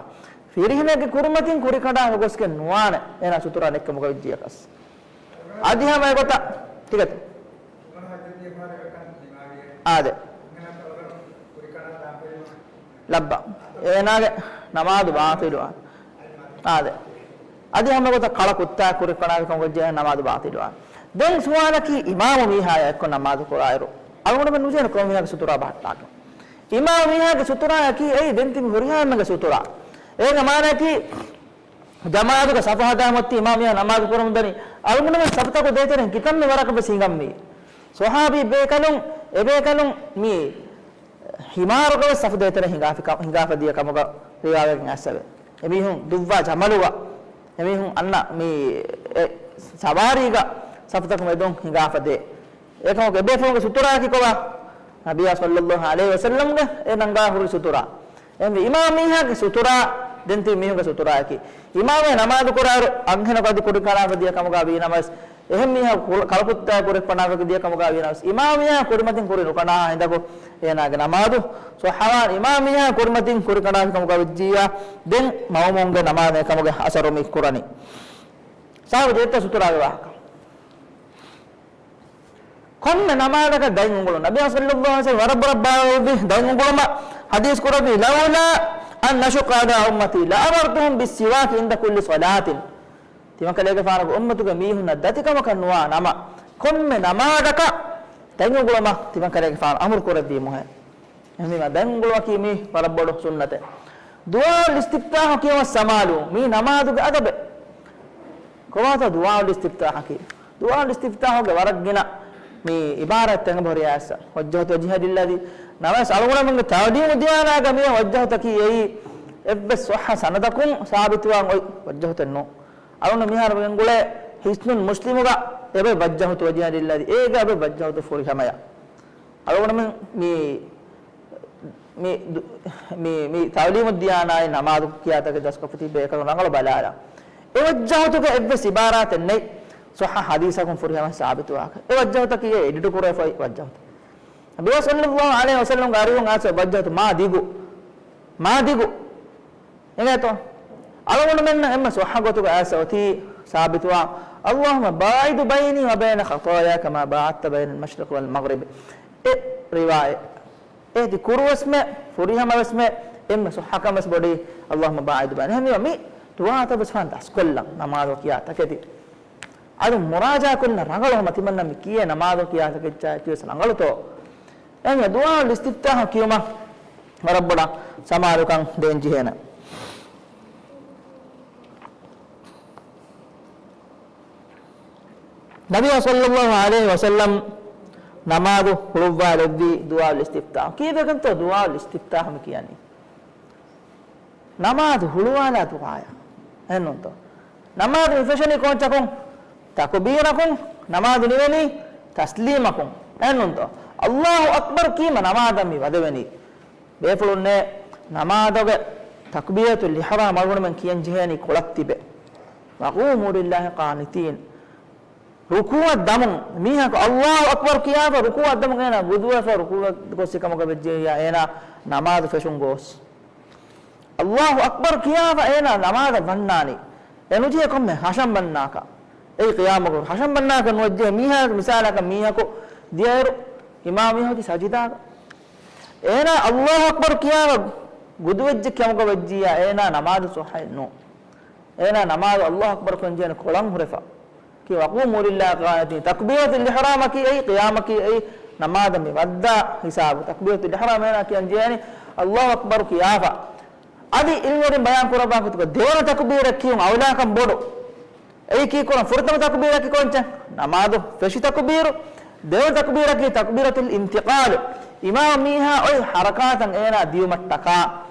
ފިރިހެނެއްގެ ކުރިމަތިން ކުރި ކަނޑާފަ ގޮސްގެން ނުވާނެ. އޭނާ ސުތުރާ ނެތްކަމުގަ ވެއްޖިއްޔާކަސް. އަދި ހަމަ އެގޮތަށް ތިގަތު. އާދެ. ލައްބަ. އޭނާގެ ނަމާދު ބާޠިލުވާނެ. އާދެ. އަދި ހަމަ އެގޮތަށް ކަޅަ ކުއްތާ ކުރި ކަނޑާފި ކަމުގަ ވެއްޖެ ނަމާދު ބާޠިލުވާނެ. ދެން ސުވާލަކީ އިމާމު މީހާޔާ އެއްކޮށް ނަމާދު ކުރާއިރު، އަޅުގަނޑުމެން ނުޖެހޭނެ ކޮންމެ މީހަކު ސުތުރާ ބަހައްޓާކަށް. އިމާމު މީހާގެ ސުތުރާއަކީ އެއީ ދެން ތިބި ހުރިހާ އެންމެގެ ސުތުރާ. އޭގެ މާނައަކީ ޖަމާޢަތުގެ ސަފު ހަދާ މަތީ އިމާމް މީހާ ނަމާދު ކުރަމުން ދަނީ. އަޅުގަނޑުމެން ސަފުތަކު ދޭތެރެން ކިތަންމެ ވަރަކަށް ވެސް ހިނގަންވީ. ޞަޙާބީ ބޭކަލުން، އެބޭކަލުން މި ހިމާރުގަ ވެސް ސަފު ދޭތެރެ ހިނގާފި ކަ-، ހިނގާފަ ދިޔަ ކަމުގަ ރިވާވެގެން އައިސްފަވޭ. އެމީހުން ދުއްވާ ޖަމަލުގަ، އެމީހުން އަންނަ މި އެ ސަވާރީގަ ސަފުތަކު މެދުން ހިނގާފަ ދޭ. އެކަމަކު އެބޭފުޅުންގެ ސުތުރާއަކީ ކޮބާ؟ ނަބިއްޔާ ޞައްލައްލާހު ޢަލައިހި ވަސައްލަމްގެ އެ ނަންގާ ހުރި ސުތުރާ. އެހެންވެ އިމާމް މީހާގެ ސުތުރާ ދެން ތިބި މީހުންގެ ސުތުރާއަކީ. އިމާމޭ ނަމާދު ކުރާއިރު އަންހެނަކު އަދި ކުރިކަނާފަ ދިޔަ ކަމުގަ ވީނަމަވެސް، އެހެން މީހާ ކު-، ކަޅަކުއްތާ ކުރި ފަނާފަކަށް ދިޔަ ކަމުގަ ވީނަމަވެސް، އިމާމް މީހާ ކުރިމަތިން ކުރި ނުކަނާ ހިނދަކު އޭނާގެ ނަމާދު ޞައްޙަވާން. އިމާމް މީހާ ކުރިމަތިން ކުރި ކަނާފި ކަމުގަ ވެއްޖިއްޔާ، ދެން މައުމޫމްގެ ނަމާދު އެކަމުގެ އަސަރު މި ކުރަނީ. ސާބިތު ވެއްޖެ ސުތުރާގެ ވާހަކަ. ކޮންމެ ނަމާދަކަށް ދަތް އުނގުޅުން. ނަބިއްޔާ ޞައްލައްލާހު ޢަލައިހި ވަސައްލަމް ވަރަށް ބޮޑަށް ބާރު ލެއްވި ދަތް އުނގުޅުމަށް ޙަދީޘް ކުރައްވި، "لولا أن أشق على أمتي لأمرتهم بالسواك عند كل صلاة." ތިމަންކަލޭގެފާނުގެ އުއްމަތުގެ މީހުންނަށް ދަތިކަމަކަށް ނުވާ ނަމަ، ކޮންމެ ނަމާދަކަށް ދަތް އުނގުޅުމަށް ތިމަންކަލޭގެފާނު އަމުރު ކުރެއްވީ މޮހެއް. އެހެންވީމަ ދަތް އުނގުޅުމަކީ މީ ވަރަށް ބޮޑު ސުންނަތެއް. ދުޢާއުލް އިސްތިފްތާޙު ކިޔުމަށް ސަމާލުވުން މީ ނަމާދުގެ އަދަބެއް. ކޮބާތޯ ދުޢާއުލް އިސްތިފްތާޙަކީ؟ ދުޢާއުލް އިސްތިފްތާޙުގެ ވަރަށް ގިނަ މި ޢިބާރާތްތައް އެބަހުރި އާސަ. وجهت وجهي للذي. ނަމަވެސް އަޅުގަނޑުމެންގެ ތަޢުލީމު ދިޔާނާގަ މި ވައްޖަހުތަކީ އެއީ އެއްވެސް ޞައްޙަ ސަނަދަކުން ސާބިތުވާން އޮތް ވައްޖަހުތެއް ނޫން. އަޅުގަނޑު މިހާރު ގެންގުޅޭ ހިސްނުލް މުސްލިމުގަ އެބަ وجهت وجهي للذي. އޭގަ އެބަ وجهت ފުރިހަމަޔަށް. އަޅުގަނޑުމެން މި، މި ދު-، މި، މި ތަޢުލީމު ދިޔާނާއި ނަމާދު ކިޔާތަކެއް ދަސްކޮށްފަ ތިބޭ އެކަން ރަނގަޅު ބަލާލާ. އެ ވައްޖަހުތުގެ އެއްވެސް ޢިބާރާތެއް ނެތް ޞައްޙަ ޙަދީޘަކުން ފުރިހަމަ ސާބިތުވާކަށް. އެ ވައްޖަހުތަކީ އެ އެޑިޓު ކުރެފައި ވައްޖަހުތައް. ނަބިއްޔާ ޞައްލައްލާހު ޢަލައިހި ވަސައްލަމްގެ އަރިހުން އާސަ ވައްޖަހުތު މާ ދިގު، މާ ދިގު. އެނގޭތޯ؟ އަޅުގަނޑުމެންނަށް އެންމެ ޞައްޙަ ގޮތުގަ އާސަ އޮތީ ސާބިތުވާ، اللهم باعد بيني وبين خطاياي كما باعدت بين المشرق والمغرب. އެ ރިވާޔަތް. އޭތި ކުރުވެސްމެ، ފުރިހަމަވެސްމެ، އެންމެ ޞައްޙަކަން ވެސް ބޮޑީ، اللهم باعد بيني. އެހެންވީމަ މި ދުޢާތައް ވެސް ފަހަން ދަސްކޮށްލަން ނަމާދު ކިޔާ ތަކެތި. އަދި މުރާޖާ ކޮށްލަން ރަނގަޅު ހަމަ ތިމަންނަ މި ކިޔޭ ނަމާދު ކިޔާ ތަކެއްޗާ އެތިވެސް ރަނގަޅުތޯ؟ އެހެންވެ ދުޢާއުލް އިސްތިފްތާޙު ކިޔުމަށް ވަރަށް ބޮޑަށް ސަމާލުކަން ދޭން ޖެހޭނެ. ނަބިއްޔާ ޞައްލައްލާހު ޢަލައިހި ވަސައްލަމް ނަމާދު ހުޅުއްވާލެއްވީ ދުޢާއުލް އިސްތިފްތާޙު. ކީއްވެގެންތޯ ދުޢާއުލް އިސްތިފްތާޙު މި ކިޔަނީ؟ ނަމާދު ހުޅުވާލާ ދުޢާއަށް. އެހެންނޫންތޯ؟ ނަމާދު މި ފެށެނީ ކޯންޗަކުން؟ ތަކުބީރަކުން. ނަމާދު ނިވެނީ ތަސްލީމަކުން. އެހެންނޫންތޯ؟ އައްލާހު އަކްބަރު ކީމަ ނަމާދަށް މި ވަދެވެނީ. ބޭފުޅުންނޭ ނަމާދުގެ ތަކުބީރަތުލް އިޙްރާމް އަޅުގަނޑުމެން ކިޔަން ޖެހޭނީ ކޮޅަށް ތިބެ. وقوموا لله قانتين. ރުކޫޢަށް ދަމުން، މީހަކު އައްލާހު އަކްބަރު ކިޔާފަ ރުކޫޢަށް ދަމުން އޭނާ ގުދުވެފަ ރުކޫޢަށް ގޮއްސި ކަމުގަ ވެއްޖެއްޔާ އޭނާ ނަމާދު ފެށުން ގޯސް. އައްލާހު އަކްބަރު ކިޔާފަ އޭނާ ނަމާދަށް ވަންނާނީ. އެ ނުޖެހޭ ކޮންމެ ހަށަން ވަންނާކަށް. އެއީ ޤިޔާމަށް ހަށަން ވަންނާކަށް ނުވެއްޖެ. މީހާ މިސާލަކަށް މީހަކު ދިޔައިރު އިމާމް މީހާ އޮތީ ސަޖިދާގަ. އޭނާ އައްލާހު އަކްބަރު ކިޔާފަ ގުދުވެއްޖެ ކަމުގަ ވެއްޖިއްޔާ އޭނާ ނަމާދު ޞައްޙައެއް ނޫން. އޭނާ ނަމާދު އައްލާހު އަކްބަރު ކިޔަން ޖެހޭނެ ކޮޅަށް ހުރެފަ. ކި وقوموا لله قانتين. ތަކުބީރަތުލް އިޙްރާމަކީ އެއީ، ޤިޔާމަކީ އެއީ، ނަމާދަށް މި ވައްދާ ހިސާބު. ތަކުބީރަތުލް އިޙްރާމް އޭނާ ކިޔަން ޖެހޭނީ އައްލާހު އަކްބަރު ކިޔާފަ. އަދި ޢިލްމުވެރިން ބަޔާން ކުރައްވާ ގޮތުގަ ދެވަނަ ތަކުބީރަށް ކިޔުން އައުލާކަން ބޮޑު. އެއީ ކީއްކުރަން؟ ފުރަތަމަ ތަކުބީރަކީ ކޮންޗެއް؟ ނަމާދު ފެށި ތަކުބީރު. ދެވަނަ ތަކުބީރަކީ ތަކުބީރަތުލް އިންތިޤާލު. އިމާމް މީހާ އޮތް ޙަރަކާތަށް އޭނާ ދިޔުމަށްޓަކާ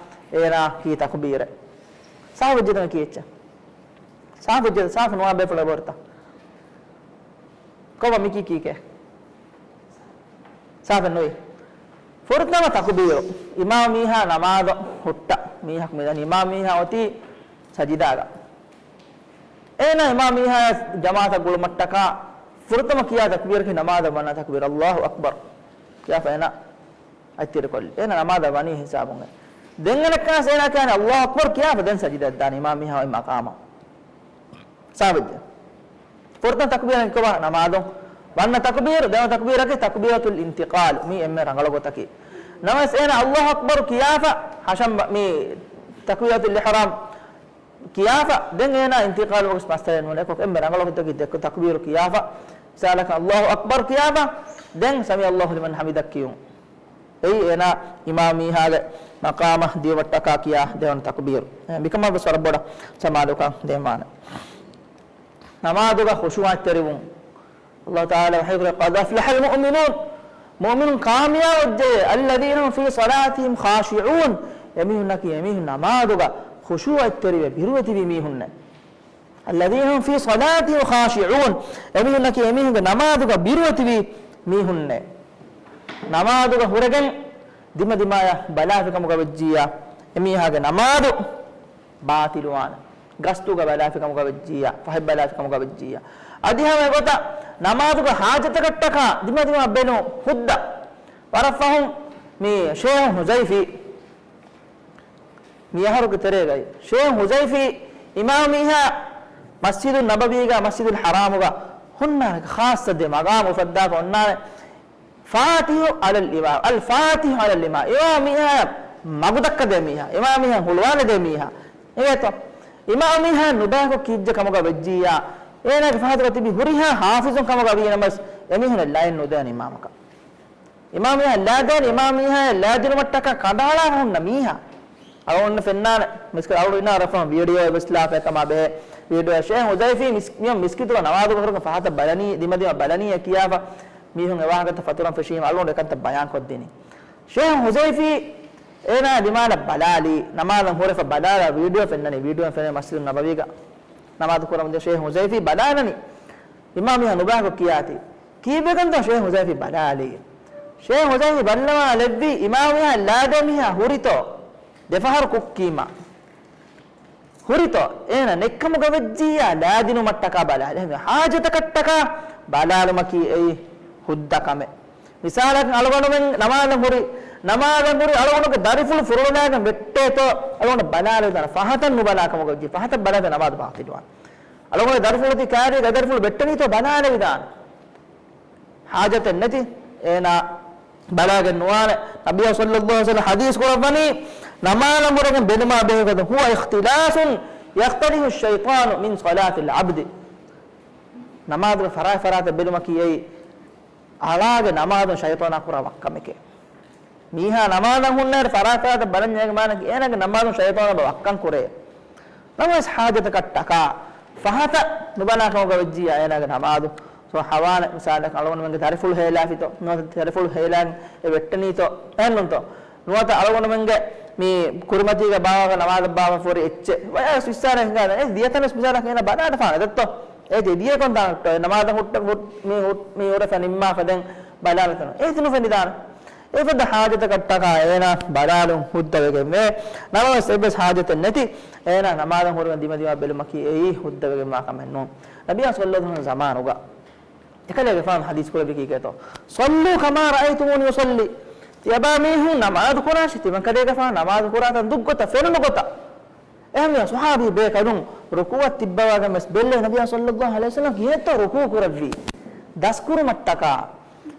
އޭނާ ކީ ތަކުބީރެއް. ސާފު ވެއްޖެތަ ކީއްޗެއް؟ ސާފު ވެއްޖެތަ؟ ސާފު ނުވާ ބޭފުޅެއް ބޮޑުތަ؟ ކޮބާ މިކީ ކީކޭ؟ ސާފެއް ނުވި. ފުރަތަމަ ތަކުބީރު. އިމާމް މީހާ ނަމާދަށް ހުއްޓަ މީހަކު މިދަނީ. އިމާމް މީހާ އޮތީ ސަޖިދާގަ. އޭނާ އިމާމް މީހާ ޖަމާޢަތަށް ގުޅުމަށްޓަކާ ފުރަތަމަ ކިޔާ ތަކުބީރަކީ ނަމާދަށް ވަންނަ ތަކުބީރު، އައްލާހު އަކްބަރު ކިޔާފަ އޭނާ އަތްތިރިކޮށްލި. އޭނާ ނަމާދަށް ވަނީ ހިސާބުން. ދެން އަނެއްކާސް އޭނާ ކިޔާނެ އައްލާހު އަކްބަރު ކިޔާފަ ދެން ސަޖިދައަށް ދާނެ އިމާމް މީހާ އޮތް މަޤާމަށް. ސާފު ވެއްޖެ. ފުރަތަމަ ތަކުބީރަކީ ކޮބާ؟ ނަމާދު ވަންނަ ތަކުބީރު. ދެވަނަ ތަކުބީރަކީ ތަކުބީރަތުލް އިންތިޤާލު. މީ އެންމެ ރަނގަޅު ގޮތަކީ. ނަމަވެސް އޭނާ އައްލާހު އަކްބަރު ކިޔާފަ ހަށަން ވަ-، މީ ތަކުބީރަތުލް އިޙްރާމް ކިޔާފަ، ދެން އޭނާ އިންތިޤާލު ވެސް މައްސަލައެއް ނޫނޭ. އެކަމަކު އެންމެ ރަނގަޅު ގޮތަކީ ދެ ތަކުބީރު ކިޔާފަ، މިސާލަކަށް އައްލާހު އަކްބަރު ކިޔާފަ، ދެން ސަމިޢަ އައްލާހު ލިމަން ޙަމިދަ ކިޔުން. އެއީ އޭނާ އިމާމް މީހާގެ މަޤާމަށް ދިޔުމަށްޓަކާ ކިޔާ ދެވަނަ ތަކުބީރު. އެ، މިކަމަށް ވެސް ވަރަށް ބޮޑަށް ސަމާލުކަން ދޭންވާނެ. ނަމާދުގަ ޚުޝޫޢަތްތެރިވުން. ﷲ ތަޢާލާ ވަޙީ ކުރޭ، قد أفلح المؤمنون. މުއުމިނުން ކާމިޔާބުވެއްޖެ. الذين هم في صلاتهم خاشعون. އެމީހުންނަކީ އެމީހުން ނަމާދުގަ ޚުޝޫޢަތްތެރިވެ ބިރުވެތިވި މީހުންނޭ. الذين هم في صلاتهم خاشعون. އެމީހުންނަކީ އެމީހުންގެ ނަމާދުގަ ބިރުވެތިވި މީހުންނޭ. ނަމާދުގަ ހުރެގެން ދިމަދިމާޔަށް ބަލާފިކަމުގަ ވެއްޖިއްޔާ، އެމީހާގެ ނަމާދު ބާޠިލުވާނެ. ގަސްތުގަ ބަލާފިކަމުގަ ވެއްޖިއްޔާ، ފަހެއް ބަލާފިކަމުގަ ވެއްޖިއްޔާ. އަދި ހަމަ އެގޮތަށް ނަމާދުގަ ޙާޖަތަކަށްޓަކާ ދިމަދިމާ ބެލުން ހުއްދަ. ވަރަށް ފަހުން މި ޝޭހު ޙުޒައިފީ މި އަހަރުގެ ތެރޭގައި ޝޭހު ޙުޒައިފީ އިމާމު މީހާ މަސްޖިދު ނަބަވީގަ މަސްޖިދުލް ޙަރާމުގަ ހުންނާނެ، ޚާއްޞަ ދެ މަގާމު އުފައްދާފަ ހުންނާނެ. ފާތިޙު ޢަލަލް އިމާމް، އަލް ފާތިޙު ޢަލަލް އިމާމް. އިމާމު މީހާ މަގުދައްކަދޭ މީހާ، އިމާމު މީހާ ހުޅުވާލެދޭ މީހާ. އެނގޭތޯ؟ އިމާމު މީހާ ނުބަޔަކު ކީއްޖެ ކަމުގަ ވެއްޖިއްޔާ، އޭނާގެ ފަހަތުގަ ތިބި ހުރިހާ ޙާފިޒުން ކަމުގަ ވީނަމަވެސް، އެމީހުންނަށް ލައެއް ނުދޭނެ އިމާމަކަށް. އިމާމު މީހާ ލާދޭނެ، އިމާމު މީހާ ލާދިނުމަށްޓަކާ ކަނޑައަޅާފަ ހުންނަ މީހާ. އަޅުގަނޑު ފެންނާނެ، މިސްކިތް އަޅުގަނޑު އިންނަ ރަފަ ވީޑިއޯ އެއްވެސް ލާފަ އެކަމާ ބެހޭ ވީޑިއޯ. ޝޭހު ޙުޒައިފީ މިސް-، މި މިސްކިތުގަ ނަމާދުގަ ހުރެގެން ފަހަތަށް ބަލަނީ، ދިމަދިމަ ބަލަނީ ކިޔާފަ މީހުން އެ ވާހަކަތައް ފަތުރަން ފެށީމަ އަޅުގަނޑު އެކަންތައް ބަޔާން ކޮށްދިނީ. ޝޭހު ޙުޒައިފީ އޭނާ ދިމާލަށް ބަލާލީ، ނަމާދަށް ހުރެފަ ބަލާލާ ވީޑިއޯ ފެންނަނީ، ވީޑިއޯ ފެންނަނީ މަސްޖިދު ނަބަވީގަ ނަމާދު ކުރަމުންދިޔަ ޝޭހު ޙުޒައިފީ ބަލާލަނީ. އިމާމު މީހާ ނުބަޔަކު ކިޔާތީ. ކީއްވެގެންތޯ ޝޭހު ޙުޒައިފީ ބަލާލީ؟ ޝޭހު ޙުޒައިފީ ބައްލަވާލެއްވީ އިމާމު މީހާ ލާދޭ މީހާ ހުރިތޯ؟ ދެފަހަރު ކުއްކީމާ. ހުރިތޯ؟ އޭނަ ނެއްކަމުގަ ވެއްޖިއްޔާ ލާދިނުމަށްޓަކާ ބަލާލި. ހަމަ ޙާޖަތަކަށްޓަކާ ބަލާލުމަކީ އެއީ ހުއްދަ ކަމެއް. މިސާލަކަށް އަޅުގަނޑުމެން ނަމާދަށް ހުރި، ނަމާދަށް ހުރި އަޅުގަނޑުގެ ދަރިފުޅު ފުރޮޅުލާގެން ވެއްޓޭތޯ އަޅުގަނޑު ބަލާލެވިދާނެ. ފަހަތަށް ނުބަލާ ކަމުގަ ވެއްޖި، ފަހަތަށް ބަލާފަ ނަމާދު ބާޠިލުވާނެ. އަޅުގަނޑު ދަރިފުޅު ތި ކާރީގަ ދަރިފުޅު ވެއްޓަނީތޯ ބަލާލެވިދާނެ. ޙާޖަތެއް ނެތި އޭނާ ބަލާގެން ނުވާނެ. ނަބިއްޔާ ޞައްލައްލާހު ޢަލައިހި ވަސައްލަމަ ޙަދީޘް ކުރައްވަނީ، ނަމާދަށް ހުރެގެން ބެލުމާ ބެހޭ ގޮތުން، هو اختلاس يختلسه الشيطان من صلاة العبد. ނަމާދުގެ ފަރާތް ފަރާތަށް ބެލުމަކީ އެއީ، އަޅާގެ ނަމާދުން ޝައިޠާނާ ކުރާ ވައްކަމެކޭ. މީހާ ނަމާދަށް ހުންނައިރު ފަރާތް ފަރާތަށް ބަލަންޏާގެ މާނައަކީ އޭނާގެ ނަމާދުން ޝައިޠާނާ ވައްކަން ކުރޭ. ނަމަވެސް ޙާޖަތަކަށްޓަކާ ފަހަތަށް ނުބަލާ ކަމުގަ ވެއްޖިއްޔާ އޭނާގެ ނަމާދު ޞައްޙަވާނެ. މިސާލަކަށް އަޅުގަނޑުމެންގެ ދަރިފުޅު ހޭލާފިތޯ؟ ނުވަތަ ދަރިފުޅު ހޭލާން އެ ވެއްޓަނީތޯ؟ އެހެންނޫންތޯ؟ ނުވަތަ އަޅުގަނޑުމެންގެ މި ކުރިމަތީގަ ބާވާފަ ނަމާދަށް ބާވާފަ ހުރި އެއްޗެއް ވަޔާ ވިއްސާރަ ހިނގާދޭ. އެ ދިޔަތަނެސް މިސާލަކަށް އޭނާ ބަލާލަފާނެ ދެއްތޯ؟ އޭ ދި-، ދިޔަކޮން ދާނެ ނަމާދަށް ހުއްޓަ-، ހުއް-، މި ހުއް-، މި ހުރެފަ ނިންމާފަ ދެން ބަލާލަތަނު. އޭ ތި ނުފެނިދާނެ. އެފަދަ ޙާޖަތަކަށްޓަކާ އޭނާ ބަލާލުން ހުއްދަވެގެންވޭ. ނަމަވެސް އެއްވެސް ޙާޖަތެއް ނެތި އޭނާ ނަމާދަށް ހުރެގެން ދިމަދިމާ ބެލުމަކީ އެއީ ހުއްދަވެގެންވާ ކަމެއް ނޫން. ނަބިއްޔާ ޞައްލައްލާހު ޢަލައިހި ވަސައްލަމަ ޒަމާނުގަ އެކަލޭގެފާނު ޙަދީޘް ކުރެއްވި ކީކޭތޯ؟ صلوا كما رأيتموني أصلي. ތިޔަބާ މީހުން ނަމާދު ކުރާށި، ތިމަން ކަލޭގެފާނު ނަމާދު ކުރާތަން ދުށްގޮތަށް ފެނުނު ގޮތަށް. އެހެންވެ، ޞަޙާބީ ބޭކަލުން ރުކޫޢަށް ތިއްބަވާގެން ވެސް ބެއްލެވި، ނަބިއްޔާ ޞައްލައްލާހު ޢަލައިހި ވަސައްލަމަ ކިހިނެއްތޯ ރުކޫޢު ކުރެއްވީ؟ ދަސްކުރުމަށްޓަކާ.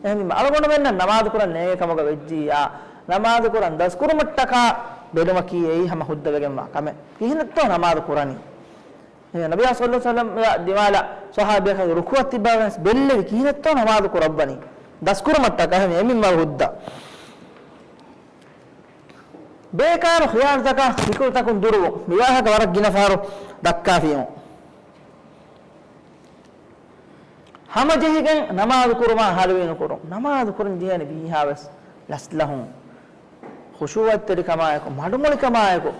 އެހެންވީމަ، އަޅުގަނޑުމެންނަށް ނަމާދު ކުރަން ނޭނގޭ ކަމުގަ ވެއްޖިއްޔާ، ނަމާދު ކުރަން ދަސްކުރުމަށްޓަކާ ބެލުމަކީ އެއީ ހަމަ ހުއްދަވެގެންވާ ކަމެއް. ކިހިނެއްތޯ ނަމާދު ކުރަނީ؟ އެހެން ނަބިއްޔާ ޞައްލައްލާހު ޢަލައިހި ވަސައްލަމަ ދިމާލަށް ޞަޙާބީއަކަށް ރުކޫޢަށް ތިއްބަވާގެން ވެސް ބެއްލެވި، ކިހިނެއްތޯ ނަމާދު ކުރައްވަނީ؟ ދަސްކުރުމަށްޓަކާ. އެހެންވީ އެމިންވަރު ހުއްދަ. ބޭކާރު ޚިޔާލުތަކާ ފިކުރުތަކުން ދުރުވުން. މިވާހަކަ ވަރަށް ގިނަ ފަހަރު ދައްކާފިޔަވަން. ހަމަޖެހިގެން ނަމާދު ކުރުމާ ހަލުވި ނުކުރުން. ނަމާދު ކުރަން ޖެހޭނެ މީހާވެސް ލަސްލަހުން، ޚުޝޫޢަތްތެރިކަމާއެކު، މަޑުމޮޅިކަމާއެކު.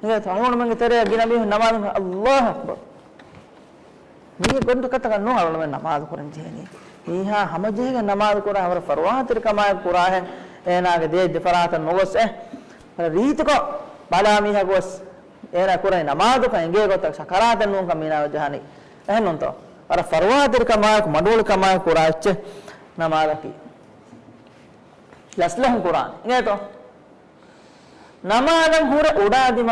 އިނގޭތޯ އަޅުގަނޑުމެންގެ ތެރެއަށް ގިނަ މީހުން ނަމާދު، އައްލާހު އަކްބަރު. މީގެ ގޮނޑު ކަތަކަށް ނޫން އަޅުގަނޑުމެން ނަމާދު ކުރަން ޖެހެނީ. މީހާ ހަމަޖެހިގެން ނަމާދު ކުރާ ވަރަށް ފަރުވާތެރިކަމާއެކު ކުރާހެން އޭނާގެ ދޭ ދެފަރާތަށް ނުގޮސް އެ ރީތިކޮށް ބަލާ މީހަކު ވެސް އޭނާ ކުރަނީ ނަމާދުކަން އެނގޭ ގޮތަށް ސަކަރާތެއް ނޫންކަން މީނާ ޖަހަނީ. އެހެންނޫންތޯ؟ ވަރަށް ފަރުވާތެރިކަމާއެކު މަޑުމޮޅިކަމާއެކު ކުރާ އެއްޗެއް ނަމާދަކީ. ލަސްލަހުން ކުރާނެ. އިނގޭތޯ؟ ނަމާދަށް ހުރެ އުޑާދިމާ